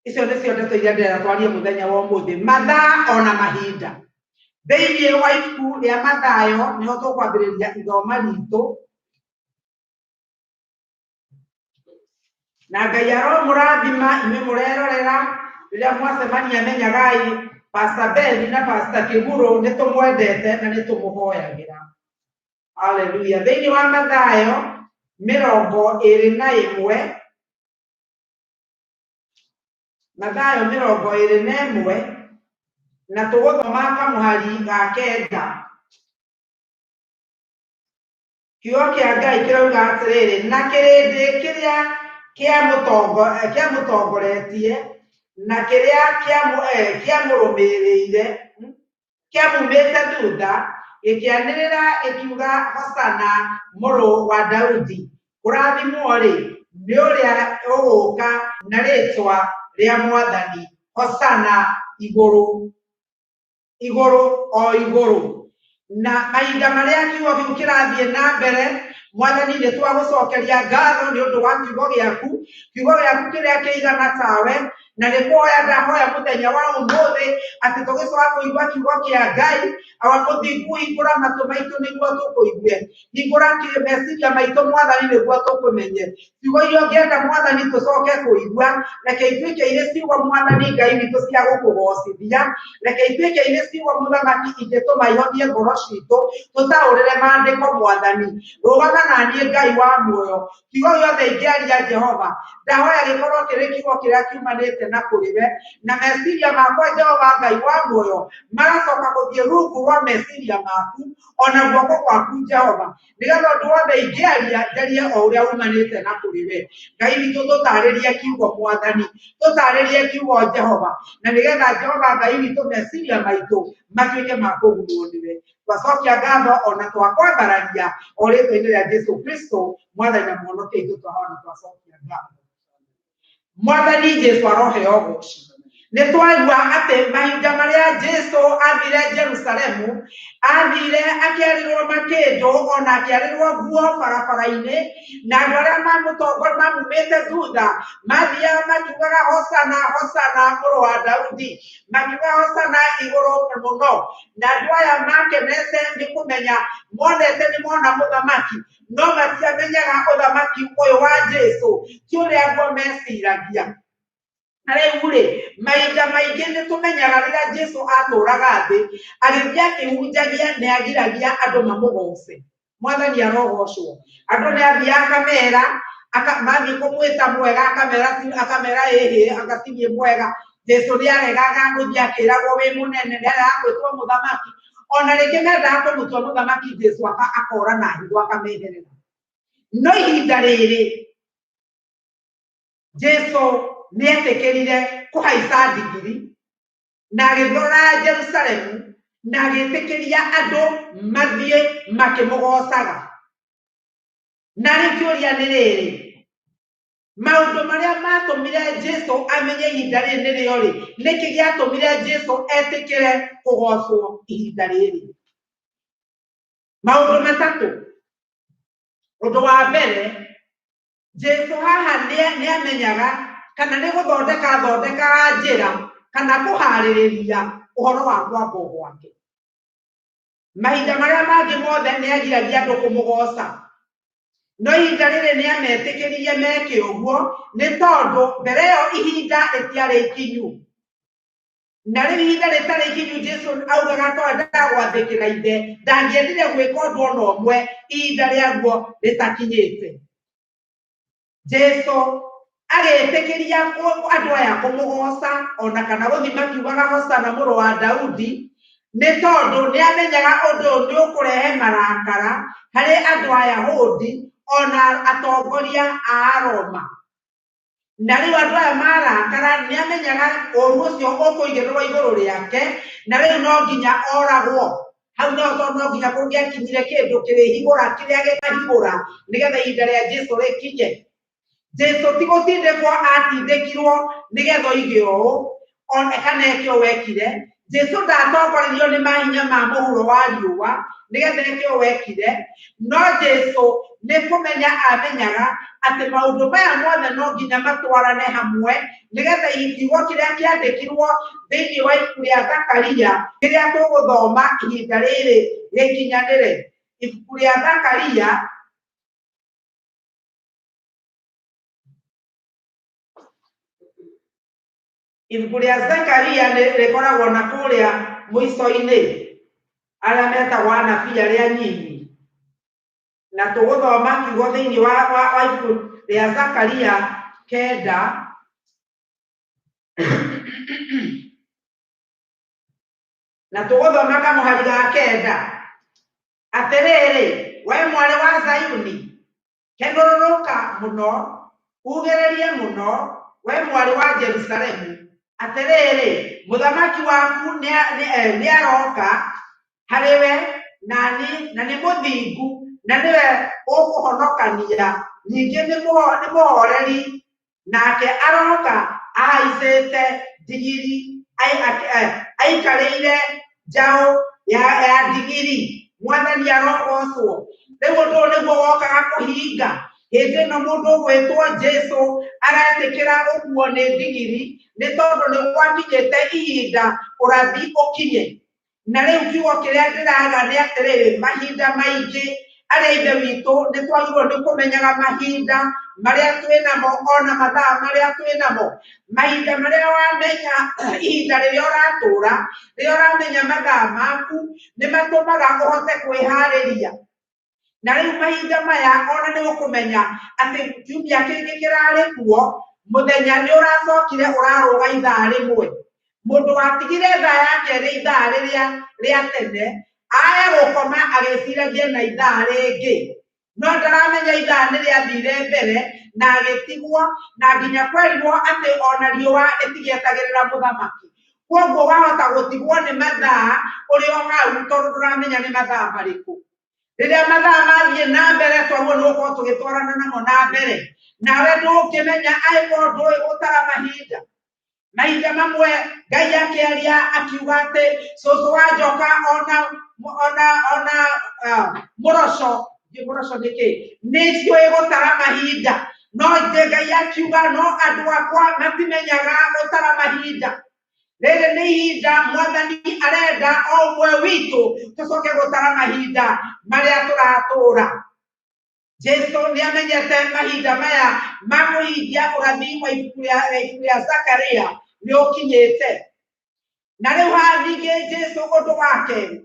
Icio nĩcio ndeto iria ndĩrenda twarie mũthenya wa ũmũthĩ, mathaa ona mahinda. Thĩinĩ wa ibuku rĩa Mathayo nĩho tũkwambĩrĩria ithoma ritũ, na Ngai aromũrathima inyuĩ mũrerorera. Rĩrĩa mwacemania menyagai Pastor Ben na Pastor Kĩgũrũ nĩ tũmwendete na nĩ tũmũhoyagĩra. Haleluya. Thĩinĩ wa Mathayo 21, Mathayo 21, na tũgũthoma kamũhari ga 9. Kiugo kĩa Ngai kĩrauga atĩrĩrĩ, na kĩrĩndĩ kĩrĩa kĩamũtongoretie na kĩrĩa kĩamũrũmĩrĩire kĩamumĩte thutha gĩkĩanĩrĩra gĩkiuga, Hosana mũrũ wa Daudi, Kũrathimwo rĩ nĩ ũrĩa ũgũka na rĩtwa rĩa Mwathani, hosana igũrũ igũrũ o igũrũ. Na mahinda marĩa kiugo kĩu kĩrathiĩ na mbere, Mwathani nĩ twagũcokeria ngatho nĩ ũndũ wa kiugo gĩaku, kiugo gĩaku kĩrĩa kĩigana tawe, na nĩ kũhoya ndahoya mũthenya wa ũmũthĩ atĩ tũgĩcoka kũigua kiugo kĩa Ngai, awa mũthingu hingũra matũ maitũ nĩguo tũkũigue, hingũra meciria maitũ Mwathani nĩguo tũkũmenye. Ciugo iria ũngĩenda Mwathani tũcoke kũigua, reke ituĩke irĩ ciugo Mwathani Ngai witũ cia gũkũgocithia, reke ituĩke irĩ ciugo Mũthamaki ingĩtũma ihonie ngoro citũ, tũtaũrĩre maandĩko Mwathani. Rũgama na niĩ Ngai wa muoyo, kiugo gĩothe ingĩaria Jehova, ndahoya gĩkorwo kĩrĩ kiugo kĩrĩa kiumanĩte na kũrĩ we, na meciria makwa Jehova Ngai wa muoyo magacoka gũthiĩ rungu rwa meciria maku ona guoko gwaku Jehova, nĩgetha ũndũ wothe ingĩaria njarie o ũrĩa umanĩte na kũrĩ we. Ngai witũ tũtarĩrie kiugo Mwathani, tũtarĩrie kiugo Jehova, na nĩgetha Jehova Ngai witũ meciria maitũ matuĩke ma kũgunwo nĩwe. Twacokia ngatho ona twakwambararia o rĩtwa-inĩ rĩa Jesu Kristo Mwathani na Mũhonokia witũ, twahoya na twacokia ngatho. Mwathani Jesu aroheo ũgoci. Nĩ twaigua atĩ mahinda marĩa Jesu athire Jerusalemu, athire akĩarĩrwo makĩndũ ona akĩarĩrwo nguo barabara-inĩ, na andũ arĩa mamumĩte thutha mathiaga makiugaga hosana hosana mũrũ wa Daudi, makiuga hosana igũrũ mũno. Na andũ aya makenete nĩ kũmenya monete nĩ mona mũthamaki, no matiamenyaga ũthamaki ũyũ wa Jesu ti ũrĩa nguo meciragia. Na rĩu rĩ, mahinda maingĩ nĩ tũmenyaga rĩrĩa Jesu atũraga thĩ, agĩthiĩ akĩhunjagia nĩ agiragia andũ mamũgoce. Mwathani arogocwo. Andũ nĩ athiaga akamera, mathiĩ kũmwĩta mwega akamera akamera ĩhĩ anga ti niĩ mwega. Jesu nĩ aregaga gũthiĩ akĩragwo wĩ mũnene, nĩ aregaga gwĩtwo mũthamaki. Ona rĩngĩ mendaga kũmũtua mũthamaki, Jesu akora na hitho akameherera. No ihinda rĩrĩ Jesu nĩ etĩkĩrire kũhaica ndigiri na agĩthora Jerusalemu na agĩtĩkĩria andũ mathiĩ makĩmũgocaga. Na rĩu kĩũria nĩ rĩrĩ, maũndũ marĩa matũmire Jesu amenye ihinda rĩrĩ nĩrĩo rĩ, nĩkĩ gĩatũmire Jesu etĩkĩre kũgocwo ihinda rĩrĩ? Maũndũ matatũ. Ũndũ wa mbere, Jesu haha nĩ amenyaga kana nĩ gũthondeka athondekaga njĩra kana kũharĩrĩria ũhoro wa kwambwo gwake. Mahinda marĩa mangĩ mothe nĩ agiragia andũ kũmũgoca, no ihinda rĩrĩ nĩ ametĩkĩririe meke ũguo nĩ tondũ mbere ĩyo ihinda rĩtiarĩ ikinyu. Na rĩu ihinda rĩtarĩ ikinyu Jesu augaga tondũ endaga gwathĩkĩra ithe, ndangĩendire gwĩka ũndũ ona ũmwe ihinda rĩaguo rĩtakinyĩte. Jesu agĩtĩkĩria andũ aya kũmũgoca ona kana gũthiĩ makiugaga hosana mũrũ wa Daudi, nĩ tondũ nĩ amenyaga ũndũ ũyũ nĩ ũkũrehe marakara harĩ andũ a Ayahudi ona atongoria a Aroma. Na rĩu andũ aya marakara nĩ amenyaga ũru ũcio ũkũigĩrĩrwo igũrũ rĩake, na rĩu no nginya oragwo. Hau no tondũ no nginya kũngĩakinyire kĩndũ kĩrĩhigũra kĩrĩa gĩkahigũra nĩgetha ihinda rĩa Jesu rĩkinye. Jesu ti gũtindĩkwo atindĩkirwo nĩgetha oige ũũ ona kana eke ũũ ekire. Jesu ndatongoririo nĩ mahinya ma mũhuro wa riũa nĩgetha eke ũũ ekire, no Jesu nĩ kũmenya amenyaga atĩ maũndũ maya mothe no nginya matwarane hamwe nĩgetha kiugo kĩrĩa kĩandĩkirwo thĩinĩ wa ibuku rĩa Zakaria kĩrĩa tũgũthoma ihinda rĩrĩ gĩkinyanĩre. Ibuku rĩa Zakaria ibuku rĩa Zekaria nĩ rĩkoragwo na kũrĩa mũico-inĩ arĩa metagwo anabii arĩa anyinyi, na tũgũthoma kiugo thĩinĩ wa ibuku rĩa Zakaria 9 na tũgũthoma kamũhari ga 9. Atĩrĩrĩ, we mwarĩ wa Zayuni, kenũrũrũka mũno, ugĩrĩrie mũno, we mwarĩ wa Jerusalemu. Atĩrĩrĩ, mũthamaki waku nĩ aroka harĩ we, na nĩ mũthingu, na nĩwe ũkũhonokania, Ningĩ nĩ mũhoreri, nake aroka ahaicĩte ndigiri, aikarĩire njaũ ya ndigiri. Mwathani arogocwo. Rĩu ũndũ ũyũ nĩguo wokaga kũhinga. Hĩndĩ ĩno mũndũ ũgwĩtwo Jesũ aretĩkĩra gũkuo nĩ ndigiri, nĩ tondũ nĩ gwakinyĩte ihinda ũrathi ũkinye. Na rĩu kiugo kĩrĩa ndĩraga nĩ atĩrĩrĩ, mahinda maingĩ arĩa ithe witũ nĩ twagĩrĩirwo nĩ kũmenyaga mahinda marĩa twĩ namo ona mathaa marĩa twĩ namo. Mahinda marĩa wamenya ihinda rĩrĩa ũratũra, rĩrĩa ũramenya mathaa maku, nĩ matũmaga ũhote kwĩharĩria. Na rĩu mahinda maya ona nĩ ũkũmenya atĩ kiumia kĩngĩ kĩrarĩ kuo, mũthenya nĩ ũracokire ũrarũga ithaa rĩmwe. Mũndũ watigire thaa yake rĩ ithaa rĩrĩa rĩa tene, aya gũkoma agĩciragia na ithaa rĩngĩ. No ndaramenya ithaa nĩ rĩathire mbere na agĩtigwo, na nginya kwerirwo atĩ ona riũa rĩtigĩetagĩrĩra mũthamaki. Koguo wahota gũtigwo nĩ mathaa ũrĩ o hau tondũ ndũramenya nĩ mathaa marĩkũ. Rĩrĩa mathaa mathiĩ na mbere twaguo nĩ gũkorwo tũgĩtwarana namo na mbere. Nawe ndũngĩmenya angĩkorwo ndũĩ gũtara mahinda. Mahinda mamwe Ngai akĩaria akiuga atĩ cũcũ wa njoka ona mũroco, mũroco nĩ kĩ? Nĩ ciũĩ gũtara mahinda. No Ngai akiuga no andũ akwa matimenyaga gũtara mahinda. Rĩrĩ nĩ ihinda Mwathani arenda o ũmwe witũ tũcoke gũtara mahinda marĩa tũratũra. Jesu nĩ amenyete mahinda maya ma kũhingia ũrathi wa ibuku rĩa Zakaria nĩ ũkinyĩte. Na rĩu haha ningĩ Jesu ũndũ wa kerĩ,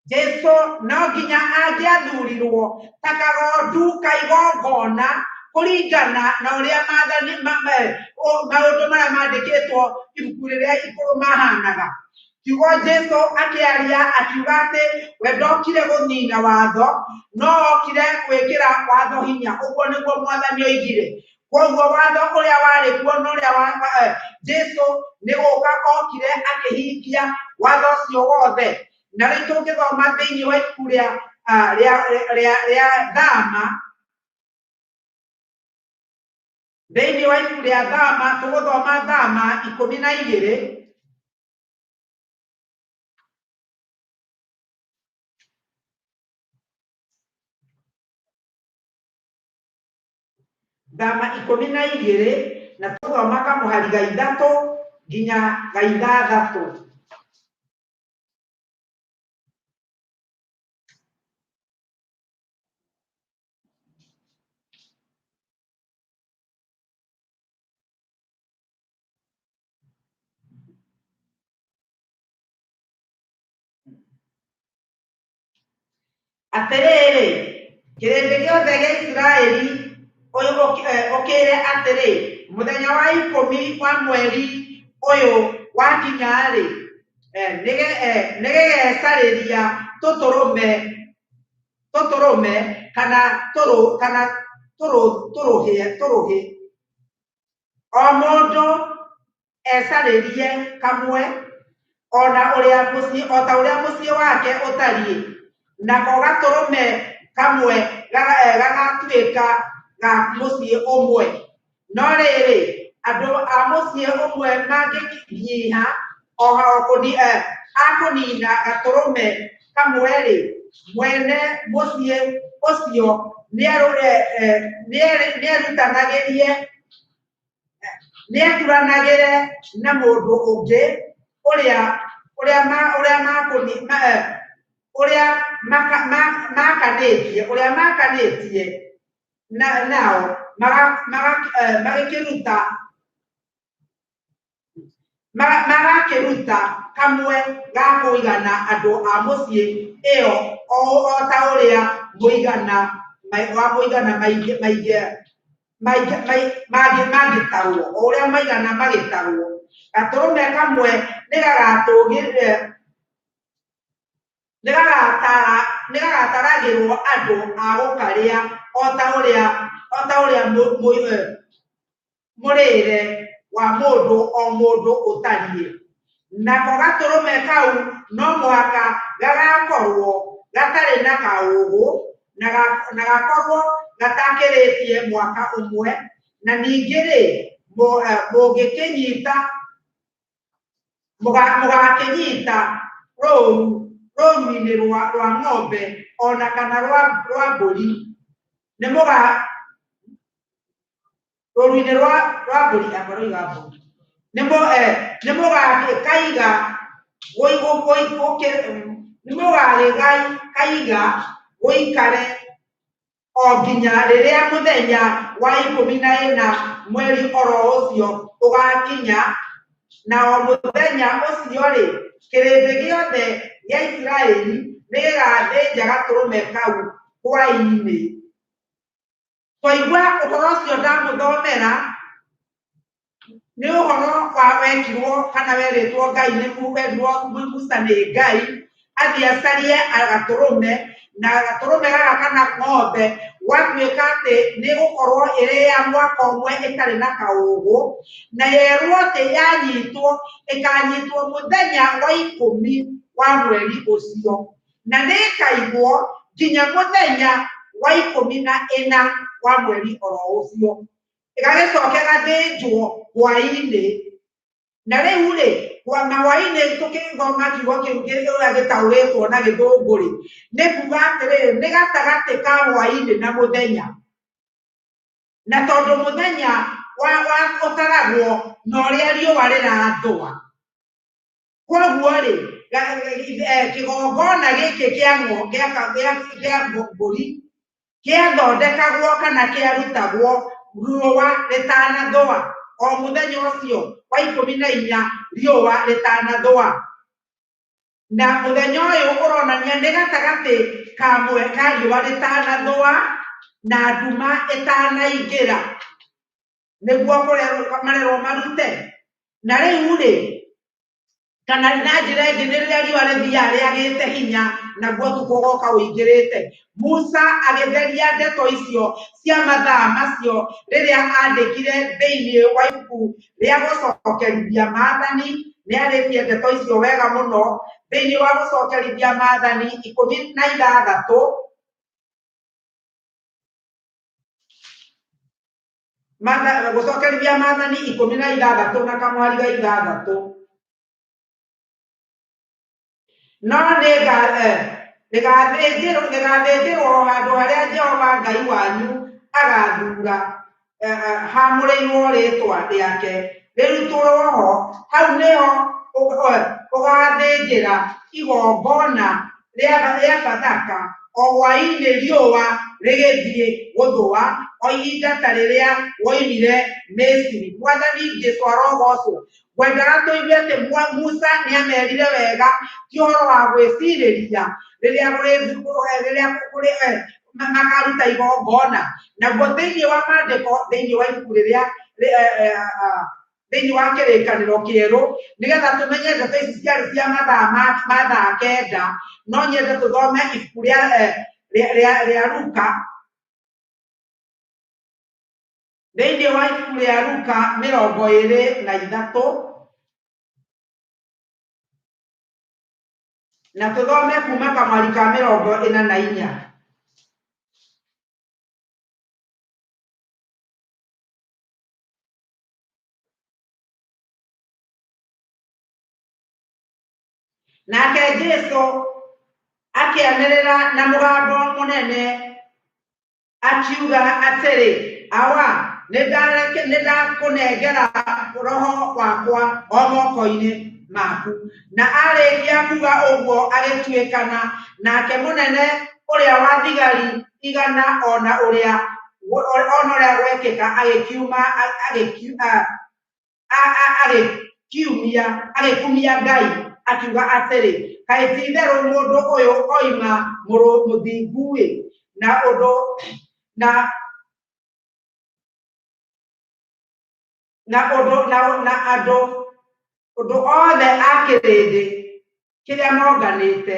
Jesu no nginya angĩathurirwo ta kagondu ka igongona kũringana na ũrĩa maathani maũndũ marĩa mandĩkĩtwo ibuku rĩrĩa ikũrũ mahanaga. Kiugo Jesu akĩaria akiuga atĩ we ndokire gũnina watho, no okire gwĩkĩra watho hinya. Ũguo nĩguo Mwathani oigire. Koguo watho ũrĩa warĩ kuo na ũrĩa Jesu nĩ gũka okire akĩhingia watho ũcio wothe. Na rĩu tũngĩthoma thĩinĩ wa ibuku rĩa Thama, thĩinĩ wa ibuku rĩa Thama, tũgũthoma Thama 12. Thama 12 na tũthoma kamũhari ga 3 nginya ga 6. Atĩrĩrĩ, kĩrĩndĩ gĩothe gĩa Isiraeli ũkĩre atĩrĩ, mũthenya wa 10 wa mweri ũyũ wakinya-rĩ, nĩgĩgecarĩria tũtũrũme kana tũrũhĩ. O mũndũ ecarĩrie kamwe ona ũrĩa mũciĩ, o ta ũrĩa mũciĩ wake ũtariĩ, nako gatũrũme kamwe gagatuĩka ga mũciĩ ũmwe. No rĩrĩ, andũ a mũciĩ ũmwe mangĩnyiha akũnina gatũrũme kamwe-rĩ, mwene mũciĩ ũcio nĩeturanagĩre na mũndũ ũngĩ ũrĩa makanĩtie nao magakĩruta kamwe ga kũigana andũ a mũciĩ ĩyo o ta ũrĩa mũigana wa mũigana mangĩtarwo, o ũrĩa maigana magĩtarwo. Gatũrũme kamwe nĩgagataragĩrwo andũ a gũkarĩa o ta ũrĩa mũrĩre wa mũndũ o mũndũ ũtariĩ. Nako gatũrũme kau no mũhaka gagakorwo gatarĩ na kaũũgũ, na gakorwo gatakĩrĩtie mwaka ũmwe, na ningĩ rĩ, mũngĩkĩnyita mũgakĩnyita rũũru-inĩ rwa ng'ombe ona kana rwa mbũri, nĩ mũga rũũru-inĩ rwa mbũri, anga rũiga mbũri, nĩ mũgakĩkaiga nĩ mũgagĩkaiga gũikare o nginya rĩrĩa mũthenya wa 14 mweri oro ũcio ũgakinya, na o mũthenya ũcio rĩ, kĩrĩndĩ gĩothe gĩa Isiraeli nĩ gĩgathĩnja gatũrũme kau hwaĩ-inĩ. Twaigua ũhoro ũcio ndamũthomera, nĩ ũhoro wa wekirwo kana werĩtwo Ngai nĩ werirwo Musa nĩ Ngai athiĩ acarie gatũrũme, na gatũrũme gaka kana ng'ombe gwatuĩka atĩ nĩ gũkorwo ĩrĩ ya mwaka ũmwe ĩtarĩ na kaũgũ, na yerwo atĩ yanyitwo ĩkanyitwo mũthenya wa 10 wa mweri ũcio, na nĩ ĩkaigwo nginya mũthenya wa 14 wa mweri oro ũcio, ĩgagĩcoka ĩgathĩnjwo hwaĩ-inĩ. Na rĩu rĩ, mahwaĩ-inĩ tũkĩthoma kiugo kĩu ũrĩa gĩtaũrĩtwo na gĩthũngũ rĩ, nĩ kuga atĩrĩrĩ, nĩ gatagatĩ ka hwaĩ-inĩ na mũthenya, na tondũ mũthenya wa ũtaragwo na ũrĩa riũa rĩrathũa, koguo rĩ, kĩgongona gĩkĩ kĩa mbũri kĩathondekagwo kana kĩarutagwo riũa rĩtanathũa, o mũthenya ũcio wa 14 riũa rĩtanathũa. Na mũthenya ũyũ ũronania nĩ gatagatĩ ka riũa rĩtanathũa na nduma ĩtanaingĩra, nĩguo marerwo marute. Na rĩu rĩ, kana na njĩra ĩngĩ, nĩ rĩrĩa riũa rĩthiaga rĩagĩte hinya naguo ũtukũ ũgoka ũingĩrĩte. Musa agĩtheria ndeto icio cia mathaa macio rĩrĩa andĩkire thĩinĩ wa ibuku rĩa gũcokerithia maathani, nĩ arĩtie ndeto icio wega mũno thĩinĩ wa gũcokerithia maathani 16, gũcokerithia maathani 16 na kamwari ga 6. No rĩgathĩnjĩrwo handũ harĩa Jehova Ngai wanyu agathura hamũrĩirwo rĩĩtwa rĩake, rĩrutwo ho, hau nĩho ũgathĩnjĩra igongona rĩa Bathaka o hwaĩ-inĩ riũa rĩgĩthiĩ gũthũa, o ihinda ta rĩrĩa woimire Misiri. Mwathani Jesũ arogocwo. Ngwendaga tũigue atĩ Musa nĩ amerire wega, ti ũhoro wa gwĩcirĩria rĩrĩa makaruta igongona. Naguo thĩinĩ wa maandĩko, thĩinĩ wa ibuku rĩrĩa thĩinĩ wa kĩrĩkanĩro kĩerũ, nĩgetha tũmenye ndeto ici ciarĩ cia mathaa ma thaa 9, no nyende tũthome ibuku rĩa Luka. Thĩinĩ wa ibuku rĩa Luka 23, na tũthome kuma kamwari ka 44. Nake Jesũ akĩanĩrĩra na mũgambo mũnene akiuga atĩrĩ, Awa, nĩ ndakũnengera roho wakwa o moko-inĩ maku. Na arĩkia kuga ũguo agĩtuĩkana. Nake mũnene ũrĩa wa thigari 100 ona ũrĩa gwekĩka agĩkumia Ngai akiuga atĩrĩ, kaĩ ti-itherũ mũndũ ũyũ oima mũthingu-ĩ. Na ũndũ na na ũndũ na andũ ũndũ othe a kĩrĩndĩ kĩrĩa monganĩte.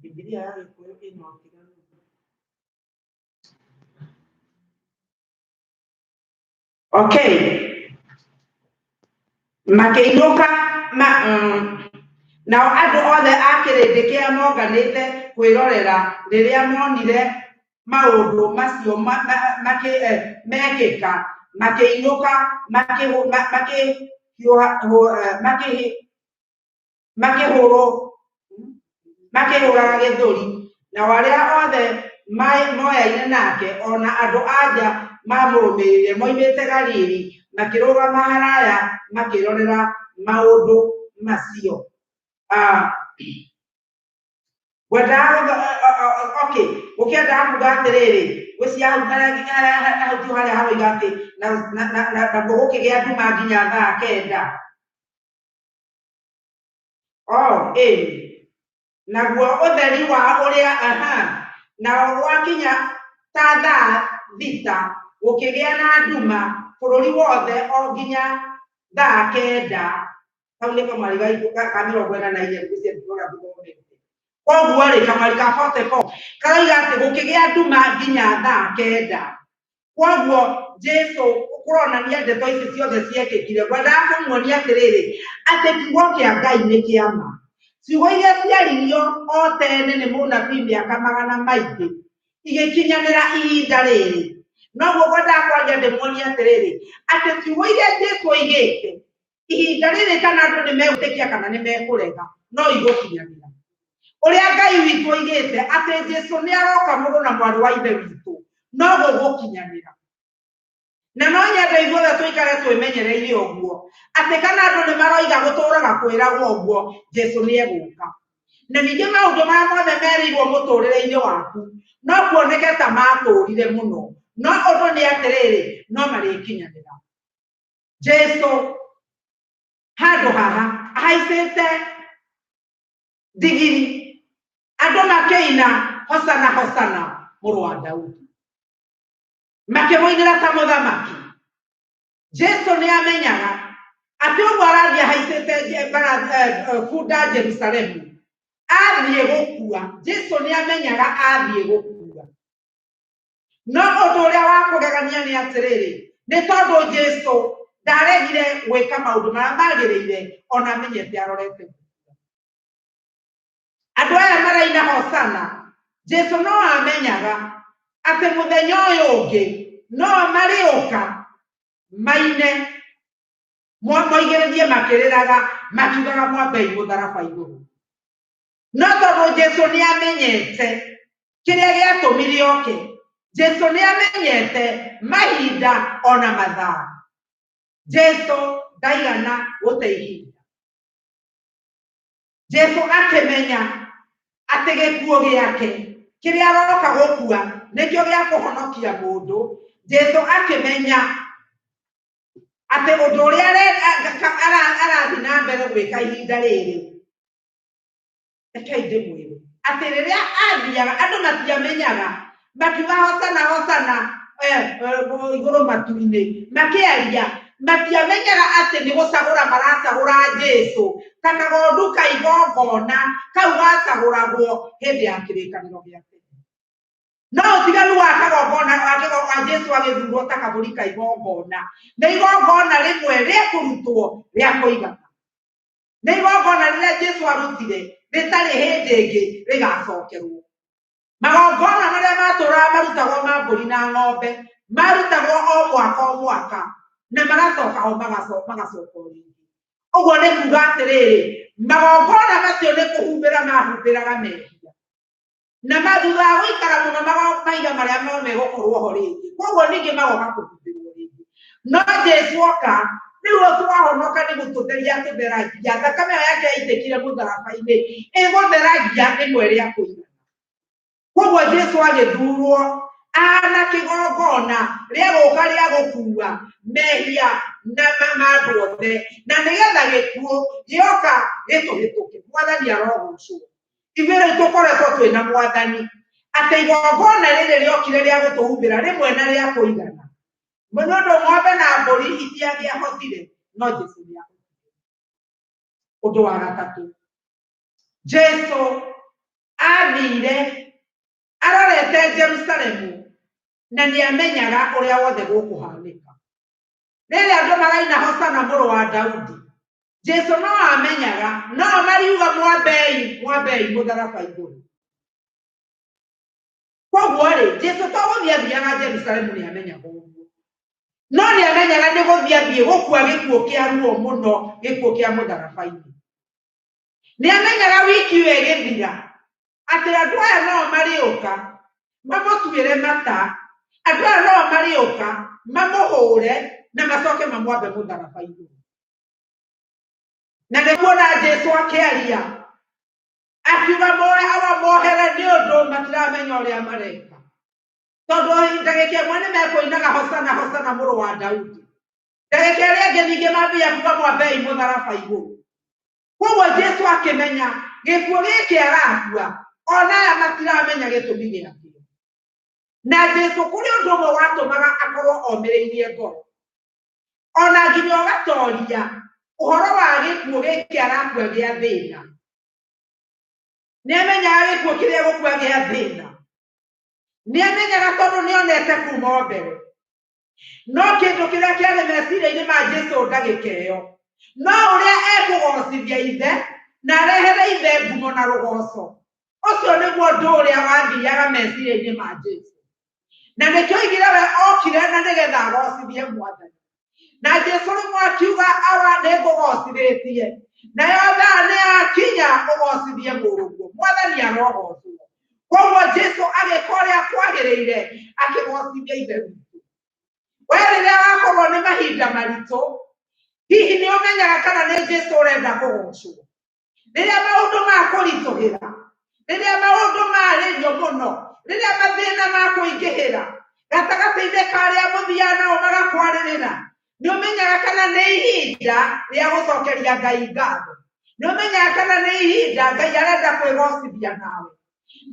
Bibilia ya Gĩkũyũ ĩna ũtiganu. Okay. Makĩinũka nao andũ othe a kĩrĩndĩ kĩrĩa monganĩte kwĩrorera rĩrĩa monire maũndũ macio mekĩka, makĩinũka makĩhũraga gĩthũri. Nao arĩa othe moyaine nake, ona andũ a nja mamũrũmĩrĩire moimĩte Galili, makĩrũgama haraya makĩrorera maũndũ macio. Ngwendaga okay, gũkĩendaga kuga atĩrĩrĩ, ngwĩciria hau hau ti harĩa haroiga atĩ nakuo gũkĩgĩa nduma nginya thaa 9. Oh, ĩĩ. Naguo ũtheri wa ũrĩa, aha, nao gwakinya ta thaa 6 gũkĩgĩa na nduma bũrũri wothe o nginya thaa 9. Hau nĩ kamwari ka 44, ngwĩciria ndĩrona tũthomete. Koguo rĩ, kamwari ka 44 karoiga atĩ gũkĩgĩa nduma nginya thaa 9. Koguo Jesu kũronania ndeto ici ciothe ciekĩkire. Ngwendaga kũmuonia atĩrĩrĩ, atĩ kiugo kĩa Ngai nĩ kĩa ma. Ciugo iria ciaririo o tene nĩ mũnabii mĩaka magana maingĩ igĩkinyanĩra ihinda rĩrĩ. Noguo ngwendaga kwaria ndĩmuonie atĩrĩrĩ, atĩ ciugo iria Jesu oigĩte ihinda rĩrĩ, kana andũ nĩ megwĩtĩkia kana nĩ mekũrega, no igũkinyanĩra. Ũrĩa Ngai witũ oigĩte atĩ Jesu nĩ aroka mũrũ na mwarĩ wa ithe witũ, no gũgũkinyanĩra. Na no nyende ithuothe tũikare twĩmenyereire ũguo, atĩ kana andũ nĩ maroiga gũtũraga kwĩragwo ũguo, Jesu nĩ egũka. Na ningĩ maũndũ marĩa mothe merĩirwo mũtũrĩre-inĩ waku no kuoneke ta matũrire mũno, no ũndũ nĩ atĩrĩrĩ, no marĩkinyanĩra. Jesu handũ haha ahaicĩte ndigiri, andũ makĩina hosana hosana mũrũ wa Daudi, makĩmũinĩra ta mũthamaki. Jesu nĩ amenyaga atĩ ũguo arathiĩ ahaicĩte bunda Jerusalemu, athiĩ gũkua. Jesu nĩ amenyaga athiĩ gũkua. No ũndũ ũrĩa wa kũgegania nĩ atĩrĩrĩ, nĩ tondũ Jesu ndaregire gwĩka maũndũ marĩa magĩrĩire, ona amenyete arorete gũkua. Andũ aya maraina hosana, Jesu no amenyaga atĩ mũthenya ũyũ ũngĩ no marĩũka maine moigĩrĩrie makĩrĩraga makiugaga mwambei mũtharaba igũrũ. No tondũ Jesu nĩ amenyete kĩrĩa gĩatũmire oke, Jesu nĩ amenyete mahinda ona mathaa, Jesu ndaigana gũte ihinda. Jesu akĩmenya atĩ gĩkuũ gĩake kĩrĩa aroka gũkua nĩkĩo gĩa kũhonokia mũndũ. Jesu akĩmenya atĩ ũndũ ũrĩa arathiĩ na mbere gwĩka ihinda rĩrĩ, rekei ndĩmwĩre atĩ rĩrĩa athiaga andũ matiamenyaga, makiuga hosana hosana igũrũ matu-inĩ, makĩaria matiamenyaga atĩ nĩ gũcagũra maracagũra Jesu ta kagondu ka igongona kau gacagũragwo hĩndĩ ya kĩrĩkanĩro gĩa tene. No ũtiganu wa kagongona wa Jesu agĩthurwo ta kabũri ka igongona, nĩ igongona rĩmwe rĩkũrutwo rĩa kũigana. Nĩ igongona rĩrĩa Jesu arutire rĩtarĩ hĩndĩ ĩngĩ rĩgacokerwo. Magongona marĩa matũraga marutagwo ma mbũri na ng'ombe marutagwo o mwaka o mwaka, na magacoka o magacoka o rĩngĩ. Ũguo nĩ kuga atĩrĩrĩ, magongona macio nĩ kũhumbĩra mahumbĩraga mehia, na thutha wa gũikara mũno mahiga marĩa no megũkorwo ho rĩngĩ, koguo ningĩ magoka kũhumbĩrwo rĩngĩ. No Jesu oka, rĩu twahonoka nĩ gũtũtheria atũtheragia. Thakame ĩyo yake yaitĩkire mũtharaba-inĩ ĩgũtheragia rĩmwe rĩa kũigana. Koguo Jesu agĩthurwo ahana kĩgongona rĩa gũka rĩa gũkua mehia na ma andũ othe, na nĩgetha gĩkuũ gĩoka gĩtũhĩtũke. Mwathani arogocwo. Ithuĩ rĩu tũkoretwo twĩna Mwathani, atĩ igongona rĩrĩ rĩokire rĩa gũtũhumbĩra rĩmwe na rĩa kũigana. Nĩ ũndũ ng'ombe na mbũri itiangĩahotire, no Jesu nĩahotire. Ũndũ wa gatatũ, Jesu athire arorete Jerusalemu na nĩamenyaga ũrĩa wothe gũkũhanĩka. Rĩrĩa andũ maraina hosana mũrũ wa Daudi, Jesu no amenyaga no mariuga mwambei, mwambei mũtharaba igũrũ. Koguo rĩ, Jesu to gũthiĩ athiaga Jerusalemu nĩ amenyaga ũguo, no nĩ amenyaga nĩ gũthiĩ athiĩ gũkua gĩkuũ kĩa ruo mũno, gĩkuũ kĩa mũtharaba-inĩ. Nĩ amenyaga wiki ĩyo ĩgĩthira atĩ andũ aya no marĩũka mamũtuĩre mata, andũ aya no marĩũka mamũhũre na macoke mamwambe mũtharaba igũrũ. Na nĩkuona Jesu akĩaria akiuga moe awa mohere nĩ ũndũ matiramenya ũrĩa mareka, tondũ ndagĩka ĩmwe nĩ mekũinaga hosana hosana mũrũ wa Daudi, ndagĩka ĩrĩa ĩngĩ ningĩ mambia kuga mwambei mũtharaba igũrũ. Koguo Jesu akĩmenya gĩkuũ gĩkĩ arakua ona aya matiramenya gĩtũmi gĩakĩo. Na Jesu kũrĩ ũndũ ũmwe watũmaga akorwo omĩrĩirie ngoro, ona nginya ũgatoria ũhoro wa gĩkuũ gĩkĩ arakua gĩa thĩna. Nĩ amenyaga gĩkuũ kĩrĩa gũkua gĩa thĩna, nĩ amenyaga tondũ nĩ onete kuma o mbere. No kĩndũ kĩrĩa kĩarĩ meciria-inĩ ma Jesu ndagĩka ĩyo, no ũrĩa ekũgocithia ithe na arehere ithe ngumo na rũgoco, ũcio nĩguo ũndũ ũrĩa wathiaga meciria-inĩ ma Jesu. Na nĩkĩo oigire we okire na nĩgetha agocithie Mwathani. Na Jesu rĩmwe akiuga awa nĩ ngũgocithĩtie, nayo thaa nĩ yakinya ũgocithie mũrũguo. Mwathani arogocwo. Koguo Jesu agĩka ũrĩa kwagĩrĩire, akĩgocithia ithe witũ. We rĩrĩa wakorwo nĩ mahinda maritũ, hihi nĩ ũmenyaga kana nĩ Jesu ũrenda kũgocwo? Rĩrĩa maũndũ makũritũhĩra, rĩrĩa maũndũ marĩrio mũno, rĩrĩa mathĩna makũingĩhĩra, gatagatĩ-inĩ ka arĩa mũthiaga nao magakwarĩrĩra, nĩ ũmenyaga kana nĩ ihinda rĩa gũcokeria Ngai ngatho? Nĩ ũmenyaga kana nĩ ihinda Ngai arenda kwĩgocithia nawe?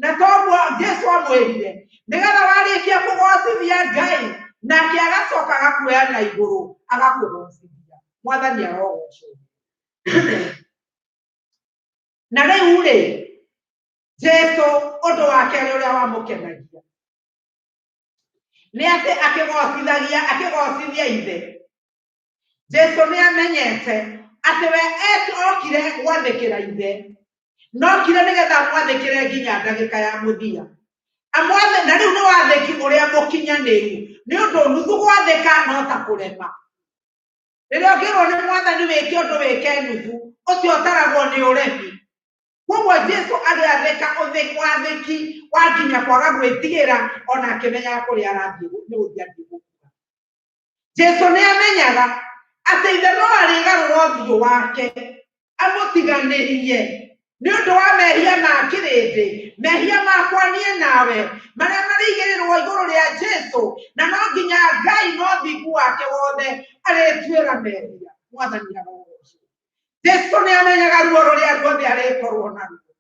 Na toguo Jesu amwĩrire, nĩgetha warĩkia kũgocithia Ngai, nake agacoka agakuoya na igũrũ agakũgocithia. Mwathani arogocwo. Na rĩu rĩ, Jesu ũndũ wa kerĩ ũrĩa wamũkenagia nĩ atĩ akĩgocithagia, akĩgocithia ithe. Jesu nĩ amenyete atĩ we okire gwathĩkĩra ithe, na okire nĩgetha amwathĩkĩre nginya ndagĩka ya mũthia. Amwathe, na rĩu nĩ wathĩki ũrĩa mũkinyanĩru, nĩ ũndũ nuthu gwathĩka no ta kũrema. Rĩrĩa ũngĩrwo nĩ Mwathani wĩke ũndũ wĩke nuthu, ũcio ũtaragwo nĩ ũremi. Koguo Jesu agĩathĩka wathĩki wa nginya kwaga gwĩtigĩra, ona akĩmenyaga kũrĩa arathiĩ nĩ gũthiĩ athiĩ gũkua. Jesu nĩ amenyaga atĩ ithe no arĩgarũra ũthiũ wake amũtiganĩrie nĩ ũndũ wa mehia ma kĩrĩndĩ, mehia makwa niĩ nawe, marĩa marĩigĩrĩrwo igũrũ rĩa Jesu, na no nginya Ngai na ũthingu wake wothe arĩtuĩra mehia. Mwathani arogocwo. Jesu nĩ amenyaga ruo rũrĩa ruothe arĩkorwo naruo.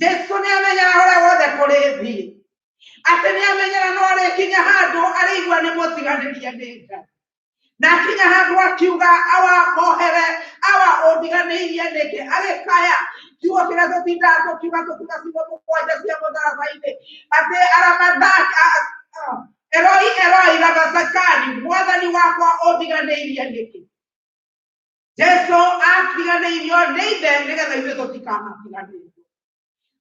Jesu nĩ amenyaga ũrĩa wothe kũrĩthiĩ, atĩ nĩ amenyaga no arĩkinya handũ arĩigua nĩ mũtiganĩrie nĩ Ngai. Na akinya handũ akiuga awa mohere, awa ũndiganĩirie nĩkĩ? Agĩkaya kiugo kĩrĩa tũtindaga tũkiuga tũkiuga ciugo mũgwanja cia mũtharaba-inĩ, atĩ aramathaka Eloi Eloi lama sabakthani, Mwathani wakwa ũndiganĩirie nĩkĩ? Jesu atiganĩirio nĩ ithe nĩgetha ithuĩ tũtikanatiganĩrio,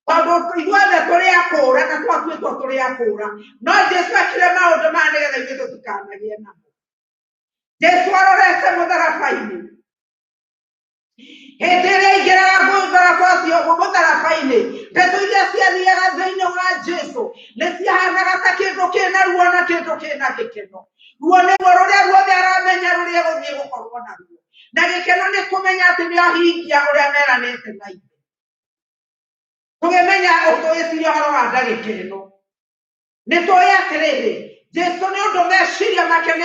tondũ ithuothe tũrĩ akũra na twatuĩtwo tũrĩ akũra, no Jesu ekire maũndũ maya nĩgetha ithuĩ tũtikanagĩe namo. Jesu arorete mũtharaba-inĩ, hĩndĩ ĩrĩa aingĩraga mũtharaba ũcio mũtharaba-inĩ, ndeto iria ciathiaga thĩinĩ wa Jesu nĩ ciahanaga ta kĩndũ kĩna ruo na kĩndũ kĩna gĩkeno. Ruo nĩ ruo rũrĩa ruothe aramenya rũrĩa egũthiĩ gũkorwo naruo, na gĩkeno nĩ kũmenya atĩ nĩ ahingia ũrĩa meranĩte na ithe. Tũgĩmenya tũgĩciria ũhoro wa ndagĩka ĩno, nĩ tũĩ atĩrĩrĩ, Jesu nĩ ũndũ meciria make nĩ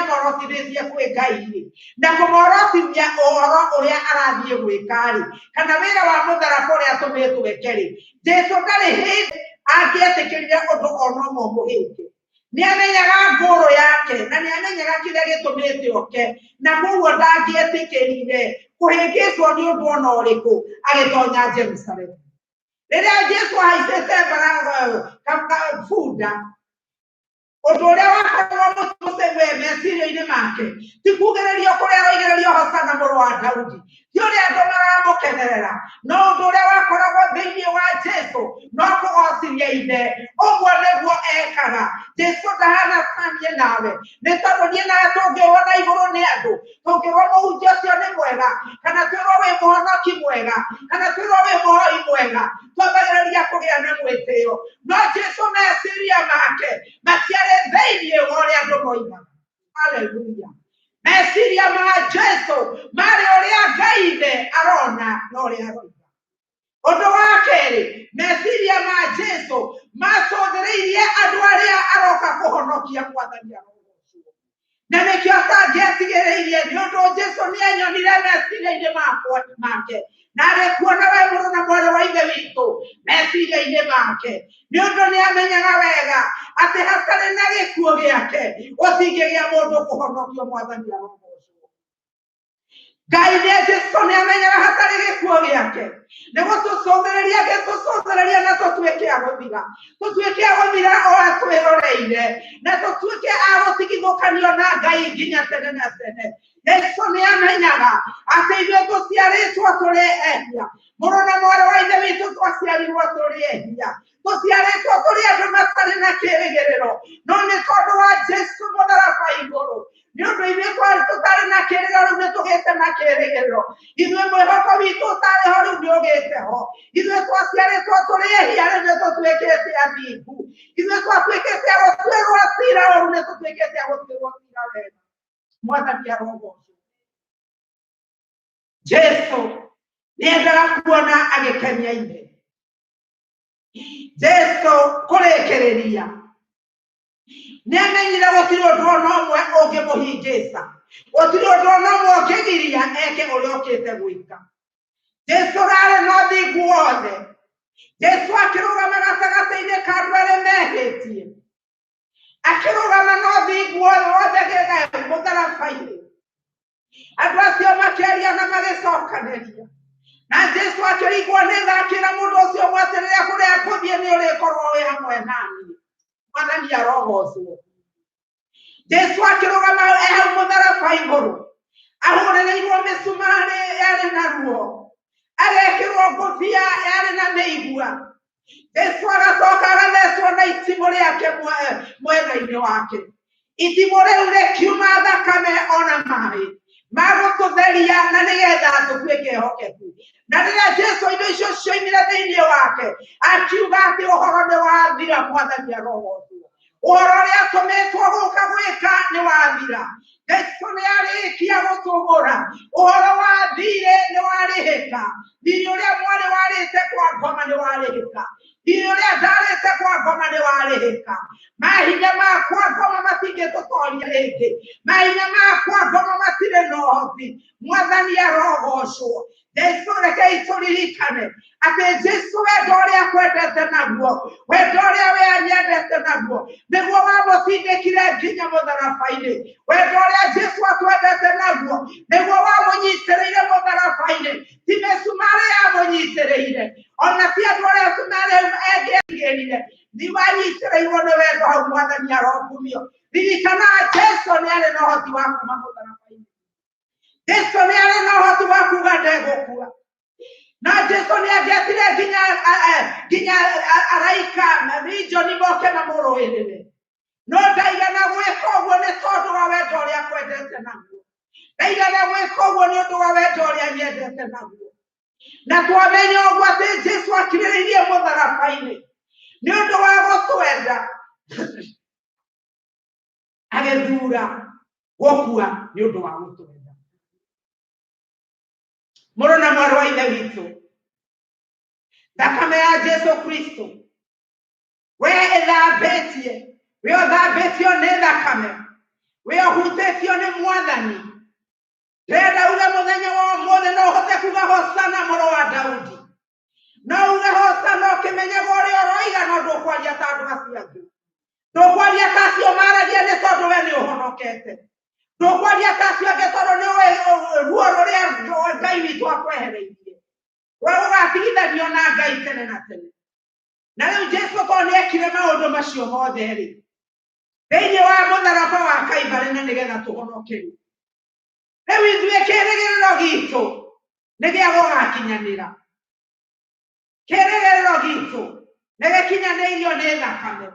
amorotithĩtie kwĩ Ngai rĩ, na kũmorotithia ũhoro ũrĩa arathiĩ gwĩka rĩ, kana wĩra wa mũtharaba ũrĩa atũmĩtwo eke rĩ, Jesu ndarĩ hĩndĩ angĩetĩkĩrire ũndũ ona ũmwe ũmũhĩnge. Nĩ amenyaga ngũrũ yake na nĩ amenyaga kĩrĩa gĩtũmĩte oke, na koguo ndangĩetĩkĩrire kũhĩngĩcwo nĩ ũndũ ona ũrĩkũ agĩtonya Jerusalemu. Rĩrĩa Jesu ahaicĩte bunda, Ũndũ ũrĩa wakoragwo mũtwe meciria-inĩ make ti kugĩrĩrio kũrĩa aroigĩrĩrio Hosana mũrũ wa Daudi, ti ũrĩa andũ maramũkenerera, no ũndũ ũrĩa wakoragwo thĩinĩ wa Jesu no kũgocithia ithe. Ũguo nĩguo ekaga. Jesu ndahana ta niĩ nawe, nĩ tondũ niĩ nawe tũngĩũrwo na igũrũ nĩ andũ, tũngĩrwo mũhunjia ũcio nĩ mwega, kana twĩrwo wĩ mũhonoki mwega, kana twĩrwo wĩ mũhoi mwega, twambagĩrĩria kũgĩa na mwĩtĩo. No Jesu meciria make matiarĩ thĩinĩ wa ũrĩa andũ moigaga. Haleluya. Meciria ma Jesu marĩ ũrĩa Ngai ithe arona na ũrĩa aroiga. Ũndũ wa kerĩ, meciria ma Jesu macũthĩrĩirie andũ arĩa aroka kũhonokia. Mwathani arogocwo. Na nĩkĩo atangĩatigĩrĩirie, nĩ ũndũ Jesu nĩ anyonire meciria-inĩ makwa make, na arĩkuona we mũrũ na mwarĩ wa ithe witũ meciria-inĩ make, nĩ ũndũ nĩ amenyaga wega atĩ hatarĩ na gĩkuũ gĩake gũtingĩgĩa mũndũ kũhonokio. Mwathani arogocwo. Ngai nĩ Jesu nĩ amenyaga hatarĩ gĩkuũ gĩake nĩ gũtũcũthĩrĩria, gĩtũcũthĩrĩria na tũtuĩke a gũthira, tũtuĩke a gũthira o atwĩroreire, na tũtuĩke a gũtigithũkanio na Ngai nginya tene na tene. Jesu nĩ amenyaga atĩ ithuĩ tũciarĩtwo tũrĩ ehia. Mũrũ na mwarĩ wa ithe witũ, twaciarirwo tũrĩ ehia, tũciarĩtwo tũrĩ andũ matarĩ na kĩĩrĩgĩrĩro, no nĩ tondũ wa Jesu mũtharaba igũrũ, nĩ ũndũ ithuĩ twarĩ tũtarĩ na kĩĩrĩgĩrĩro, rĩu nĩ tũgĩte na kĩĩrĩgĩrĩro. Ithuĩ mwĩhoko witũ ũtarĩ ho, rĩu nĩ ũgĩte ho. Ithuĩ twaciarĩtwo tũrĩ ehia, rĩu nĩ tũtuĩkĩte athingu. Ithuĩ twatuĩkĩte a gũtuĩrwo cira ũru, nĩ tũtuĩkĩte a gũtuĩrwo cira wega. Mwathani arogocwo. Jesu nĩ endaga kuona agĩkenia ithe. Jesu kũrĩkĩrĩria nĩ amenyire gũtirĩ ũndũ ona ũmwe ũngĩmũhĩngĩca, gũtirĩ ũndũ ona ũmwe ũngĩgiria eke ũrĩa ũkĩte gwĩka. Jesu rarĩ na ũthingu wothe. Jesu akĩrũgama gatagatĩ-inĩ ka andũ arĩa mehĩtie, akĩrũgama na ũthingu wothe wothe mũtharaba-inĩ. Andũ acio makĩaria na magĩcokanĩria, na Jesu akĩringwo nĩ tha, akĩra mũndũ ũcio ũmwe atĩ rĩrĩa kũrĩa ngũthiĩ nĩ ũrĩkorwo wĩ hamwe naniĩ. Mwathani arogocwo. Jesu akĩrũgama e hau mũtharaba igũrũ, ahũrĩrĩirwo mĩcumarĩ yarĩ na ruo, agekĩrwo ngũbia yarĩ na mĩigua. Jesu agacoka agathecwo na itimũ rĩake mwena-inĩ wake. Itimũ rĩu rĩkiuma thakame ona maĩ magũtũtheria na nĩgetha tũtuĩke ehokeku. Na rĩrĩa Jesu indo icio cioimire thĩinĩ wake, akiuga atĩ ũhoro nĩ wathira. Mwathani arogocwo. Ũhoro ũrĩa atũmĩtwo gũka gwĩka nĩ wathira. Jesu nĩ arĩkia gũtũgũra. Ũhoro wa thirĩ nĩ warĩhĩka. Thirĩ ũrĩa mwarĩ warĩte kwa ngoma nĩ warĩhĩka. Thirĩ ũrĩa ndarĩte kwa ngoma nĩ warĩhĩka. Mahinya ma kwa ngoma matingĩtũtoria rĩngĩ. Mahinya ma kwa ngoma matirĩ na ũhoti. Mwathani arogocwo. Jesu, rekei tũririkane atĩ Jesu wendo ũrĩa akwendete naguo, wendo ũrĩa we anyendete naguo, nĩguo wamũtindĩkire nginya mũtharaba-inĩ. Wendo ũrĩa Jesu atwendete naguo nĩguo wamũnyitĩrĩire mũtharaba-inĩ. Ti mĩcumarĩ yamũnyitĩrĩire, ona ti andũ arĩa cumarĩ engĩatigĩrire, nĩ wanyitĩrĩirwo nĩ wendo hau. Mwathani arokumio. Ririkana, Jesu nĩ arĩ na ũhoti wa kuma mũtharaba-inĩ. Jesu nĩ arĩ na ũhoti wa kuga ndegũkua, na Jesu nĩ angĩetire nginya araika rinjoni moke mamũrũĩrĩre, no ndaigana gwĩka ũguo nĩ tondũ wa wendo ũrĩa akwendete naguo. Ndaigana gwĩka ũguo nĩ ũndũ wa wendo ũrĩa anyendete naguo. Na twamenya ũguo atĩ Jesu akirĩrĩirie mũtharaba-inĩ nĩ ũndũ wa gũtwenda, agĩthura gũkua nĩ ũndũ wa gũtwenda. Mũrũ na mwarĩ wa ithe witũ, thakame ya Jesu Kristo we ĩthambĩtie, we ũthambĩtio nĩ thakame, we ũhutĩtio nĩ Mwathani, ndĩrenda uge mũthenya wa ũmũthĩ no ũhote kuga Hosana mũrũ wa Daudi. No uge Hosana ũkĩmenyaga ũrĩa ũroiga, no ndũkwaria ta andũ acio angĩ, ndũkwaria ta acio maragia, nĩ tondũ we nĩ ũhonokete. Ndũkwaria ta acio angĩ tondũ nĩ ũĩ ruo rũrĩa Ngai witũ akwehereirie, rwa gũgatigithanio na Ngai tene na tene. Na rĩu Jesu to nĩ ekire maũndũ macio mothe rĩ, Thĩinĩ wa mũtharaba wa Kaibarĩ na nĩgetha tũhonokerwo. Rĩu ithuĩ kĩrĩgĩrĩro gitũ nĩ gĩa gũgakinyanĩra. Kĩrĩgĩrĩro gitũ nĩ gĩkinyanĩirio nĩ thakame.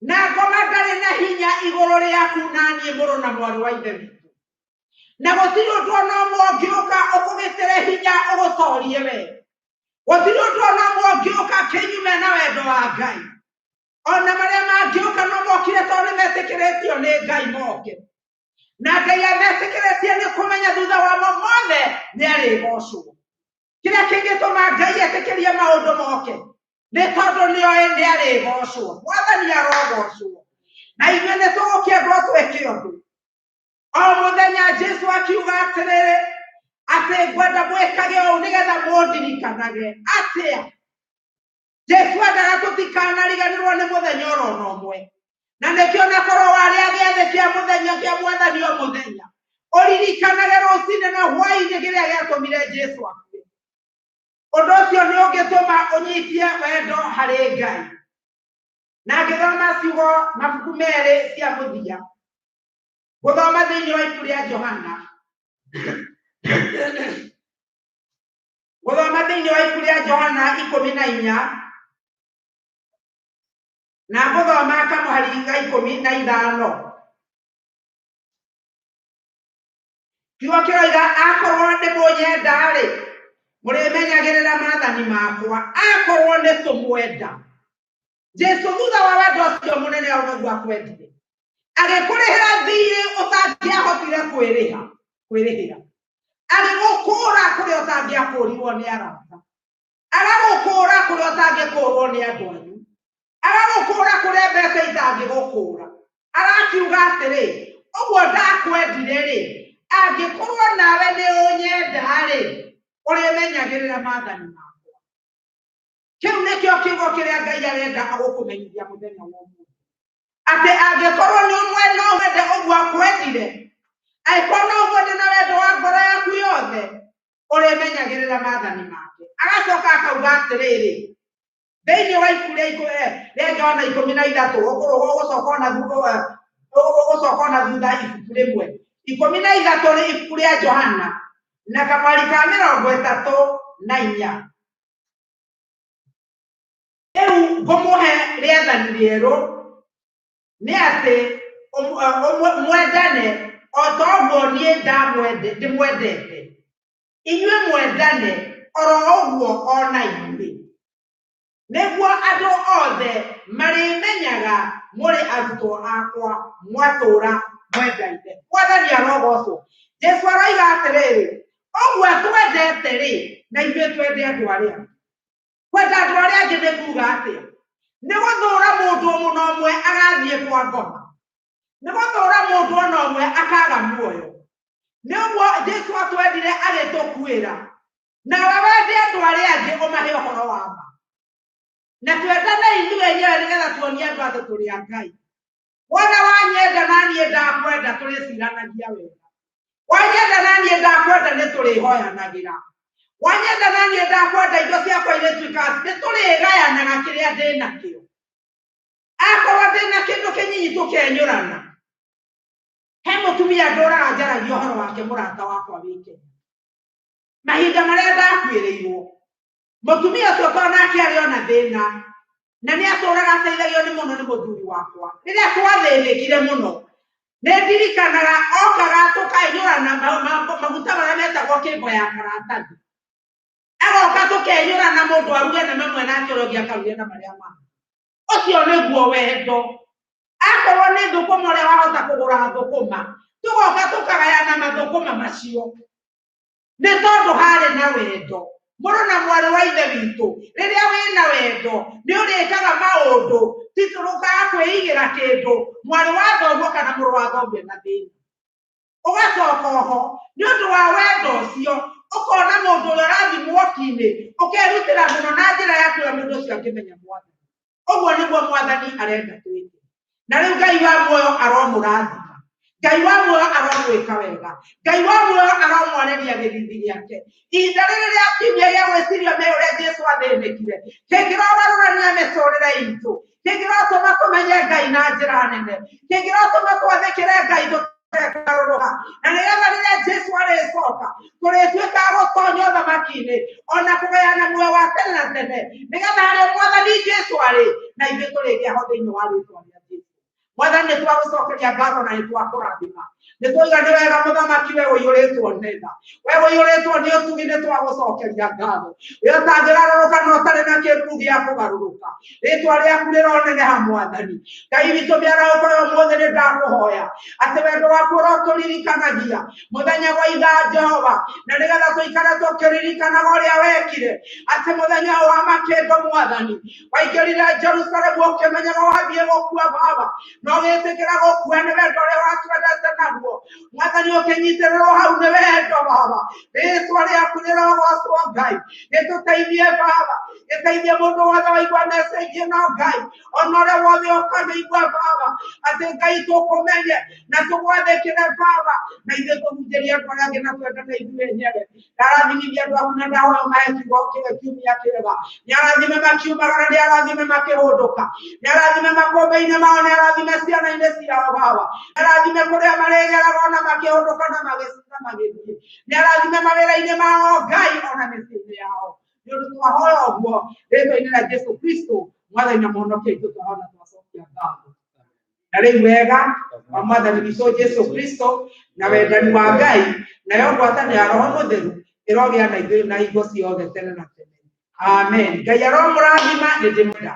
Na ngoma ndarĩ na hinya igũrũ rĩaku na niĩ mũrũ na mwarĩ wa Ithe witũ. Na gũtirĩ ũndũ ona ũmwe ũngĩũka ũkũgĩtĩre hinya ũgũtorie we. Gũtirĩ ũndũ ona ũmwe ũngĩũka kĩnyume na wendo wa Ngai. Ona marĩa mangĩũka no mokire tondũ nĩ metĩkĩrĩtio nĩ Ngai moke. Na Ngai ametĩkĩrĩtie nĩ kũmenya thutha wamo mothe nĩ arĩgocwo. Kĩrĩa kĩngĩtũma Ngai etĩkĩrie maũndũ moke nĩ tondũ nĩ oĩ nĩ arĩgocwo. Mwathani arogocwo. Na ithuĩ nĩ tũgũkĩendwo twĩke ũndũ. O mũthenya Jesu akiuga atĩrĩrĩ, atĩ ngwenda mwĩkage ũũ nĩgetha mũndirikanage. Atĩa? Jesu endaga tũtikanariganĩrwo nĩ mũthenya oro na ũmwe. Na nĩkĩo na korwo warĩa gĩathĩ kĩa mũthenya kĩa mwathani o mũthenya, ũririkanage rũcinĩ na hwaĩ-inĩ kĩrĩa gĩatũmire Jesu akue. Ũndũ ũcio nĩ ũngĩtũma ũnyitie wendo harĩ Ngai. Na ngĩthoma ciugo mabuku merĩ cia mũthia, gũthoma thĩinĩ wa ibuku rĩa Johana, gũthoma thĩinĩ wa ibuku rĩa Johana 14, na ngũthoma kamũhari ga 15. Kiugo kĩroiga akorwo nĩ mũnyenda-rĩ, mũrĩmenyagĩrĩra maathani makwa. Akorwo nĩ tũmwenda. Jesu thutha wa wendo ũcio mũnene ũguo akwendire, agĩkũrĩhĩra thiirĩ ũtangĩahotire kwĩrĩhĩra. Agĩgũkũũra kũrĩa ũtangĩakũũrirwo nĩ arata. Agagũkũũra kũrĩa ũtangĩkũũrwo nĩ andũ anyu. Agagũkũũra kũrĩa mbeca itangĩgũkũũra. Arakiuga atĩrĩ, ũguo ndakwendire-rĩ, angĩkorwo nawe nĩ ũnyenda-rĩ, ũrĩmenyagĩrĩra maathani makwa. Kĩu nĩkĩo kiugo kĩrĩa Ngai arenda agũkũmenyithia mũthenya wa ũmũthĩ. Atĩ angĩkorwo nĩ ũmwe no wende ũguo akwendire, angĩkorwo no ũmwende na wendo wa ngoro yaku yothe, ũrĩmenyagĩrĩra maathani make. Agacoka akauga atĩrĩrĩ, thĩinĩ wa ibuku rĩa Johana 13, ũgũcoka ona thutha ibuku rĩmwe. 13 rĩ ibuku rĩa Johana, na kamwari ka 34. Rĩu ngũmũhe rĩathani rĩerũ nĩ atĩ mwendane o ta ũguo niĩ ndĩmwendete. Inyuĩ mwendane oro ũguo ona inyuĩ. Nĩguo andũ othe marĩmenyaga mũrĩ arutwo akwa mwatũũra mwendaine. Mwathani arogocwo. Jesu aroiga atĩrĩrĩ, ũguo atwendete rĩ, na ithuĩ twende andũ arĩa angĩ. Kwenda andũ arĩa angĩ nĩ kuga atĩa? Nĩ gũthũra mũndũ mũno ũmwe agathiĩ kwa ngoma. Nĩ gũthũra mũndũ ona ũmwe akaga muoyo. Nĩ ũguo Jesu atwendire agĩtũkuĩra. Nawe wende andũ arĩa angĩ ũmahe ũhoro wa ma. Na twendane ithuĩ enyewe nĩgetha tuonie andũ atĩ tũrĩ a Ngai. Wona wanyenda na niĩ ndakwenda tũrĩciranagia wega. Wanyenda na niĩ ndakwenda nĩ tũrĩhoyanagĩra. Wanyenda na niĩ ndakwenda indo ciakwa irĩtuĩka nĩ tũrĩgayanaga kĩrĩa ndĩ nakĩo. Akorwo ndĩ na kĩndũ kĩnyinyi tũkenyũrana. He mũtumia ndũraga njaragia ũhoro wake mũrata wakwa wĩ Kenya. Mahinda marĩa ndakuĩrĩirwo, mũtumia ũcio tondũ nake arĩ ona thĩna, na nĩ atũraga ateithagio nĩ mũno nĩ mũthuri wakwa. Rĩrĩa twathĩnĩkire mũno, nĩ ndirikanaga okaga tũkaiyũrana maguta marĩa metagwo kĩmbo ya karatathi. Agoka tũkenyũrana mũndũ aruge na mamwe nake ũrĩa ũngĩ akaruge na marĩa mangĩ. Ũcio nĩguo wendo. Akorwo nĩ thũkũma ũrĩa wahota kũgũra thũkũma, tũgoka tũkagayana mathũkũma macio. Nĩ tondũ harĩ na wendo. Mũrũ na mwarĩ wa Ithe witũ, rĩrĩa wĩna wendo, nĩ ũrĩkaga maũndũ, ti tũrũkaga kwĩigĩra kĩndũ, mwarĩ wa thoguo kana mũrũ wa thoguo ena thĩna. Ũgacoka oho, nĩ ũndũ wa wendo ũcio, ũkona mũndũ ũrĩa ũrathiĩ mwoki-inĩ, ũkerutĩra mũno na njĩra ya kũrĩa mũndũ ũcio angĩmenya Mwathani. Ũguo nĩguo Mwathani arenda twĩke. Na rĩu Ngai wa muoyo aromũrathima. Ngai wa muoyo aromwĩka wega. Ngai wa muoyo aromwarĩria gĩthithi gĩake. Ihinda rĩrĩ rĩa kiumia gĩa gwĩciria me ũrĩa Jesu athĩnĩkire, kĩngĩrogarũrania mĩtũrĩre itũ. Kĩngĩratũma tũmenye Ngai na njĩra nene, kĩngĩratũma twathĩkĩre Ngai tũtekũgarũrũka, na nĩgetha rĩrĩa Jesũ arĩcoka tũrĩtuĩka a gũtonya ũthamaki-inĩ ona kũgayana muoyo wa tene na tene, nĩgetha harĩa Mwathani Jesũ arĩ na ithuĩ tũrĩgĩa ho thĩinĩ wa rĩtwa rĩa Jesũ. Mwathani, nĩ twagũcokeria ngatho na nĩ twakũrathima. Nĩ twauga nĩ wega mũthamaki, we ũiyũrĩtwo nĩ tha, we ũiyũrĩtwo nĩ ũtugi, nĩ twagũcokeria ngatho. We ũtangĩgarũrũka na ũtarĩ na kĩruru gĩa kũgarũrũka, rĩtwa rĩaku rĩroneneha Mwathani Ngai witũ. Mĩarahũko ya ũmũthĩ nĩ ndakũhoya atĩ wendo waku ũrotũririkanagia mũthenya wa ithaa Jehova, na nĩgetha tũikare tũkĩririkanaga ũrĩa wekire, atĩ mũthenya wa makĩndo Mwathani waingĩrire Jerusalemu ũkĩmenyaga wathiĩ gũkua Baba, na ũgĩtĩkĩra gũkua nĩ wendo ũrĩa watwendete naguo Mwathani, ũkĩnyitĩrĩrwo hau nĩ wendo Baba. Rĩtwa rĩaku rĩrogocwo Ngai. Gĩtũteithie Baba, gĩteithie mũndũ wothe waigua message ĩno Ngai, ona ũrĩa wothe ũkamĩigua Baba, atĩ Ngai tũkũmenye na tũgwathĩkĩre Baba, na ithuĩ tũhunjĩrie andũ arĩa angĩ na twendane ithuĩ enyewe. Ndarathimithia andũ aku na ndahoya mahe kiugo kĩwe kiumia kĩega. Nĩ arathime makiumagara, nĩ arathime makĩhũndũka, nĩ arathime makũmbĩ-inĩ mao, nĩ arathime ciana-inĩ ciao Baba, nĩ arathime kũrĩa marĩgeraga ona makĩhũndũka na magĩthiĩ, nĩ arathime mawĩra-inĩ mao Ngai, ona mĩciĩ-inĩ yao. Nĩ ũndũ twahoya ũguo rĩtwa-inĩ rĩa Jesu Kristo Mwathani na Mũhonokia witũ, twahona twacokia ngatho. Na rĩu wega wa Mwathani witũ Jesu Kristo na wendani wa Ngai nayo ngwatanĩro ya Roho Mũtheru ĩrogĩa na ithuĩ na hingo ciothe tene na tene. Amen. Ngai aromũrathima, nĩ ndĩmwenda.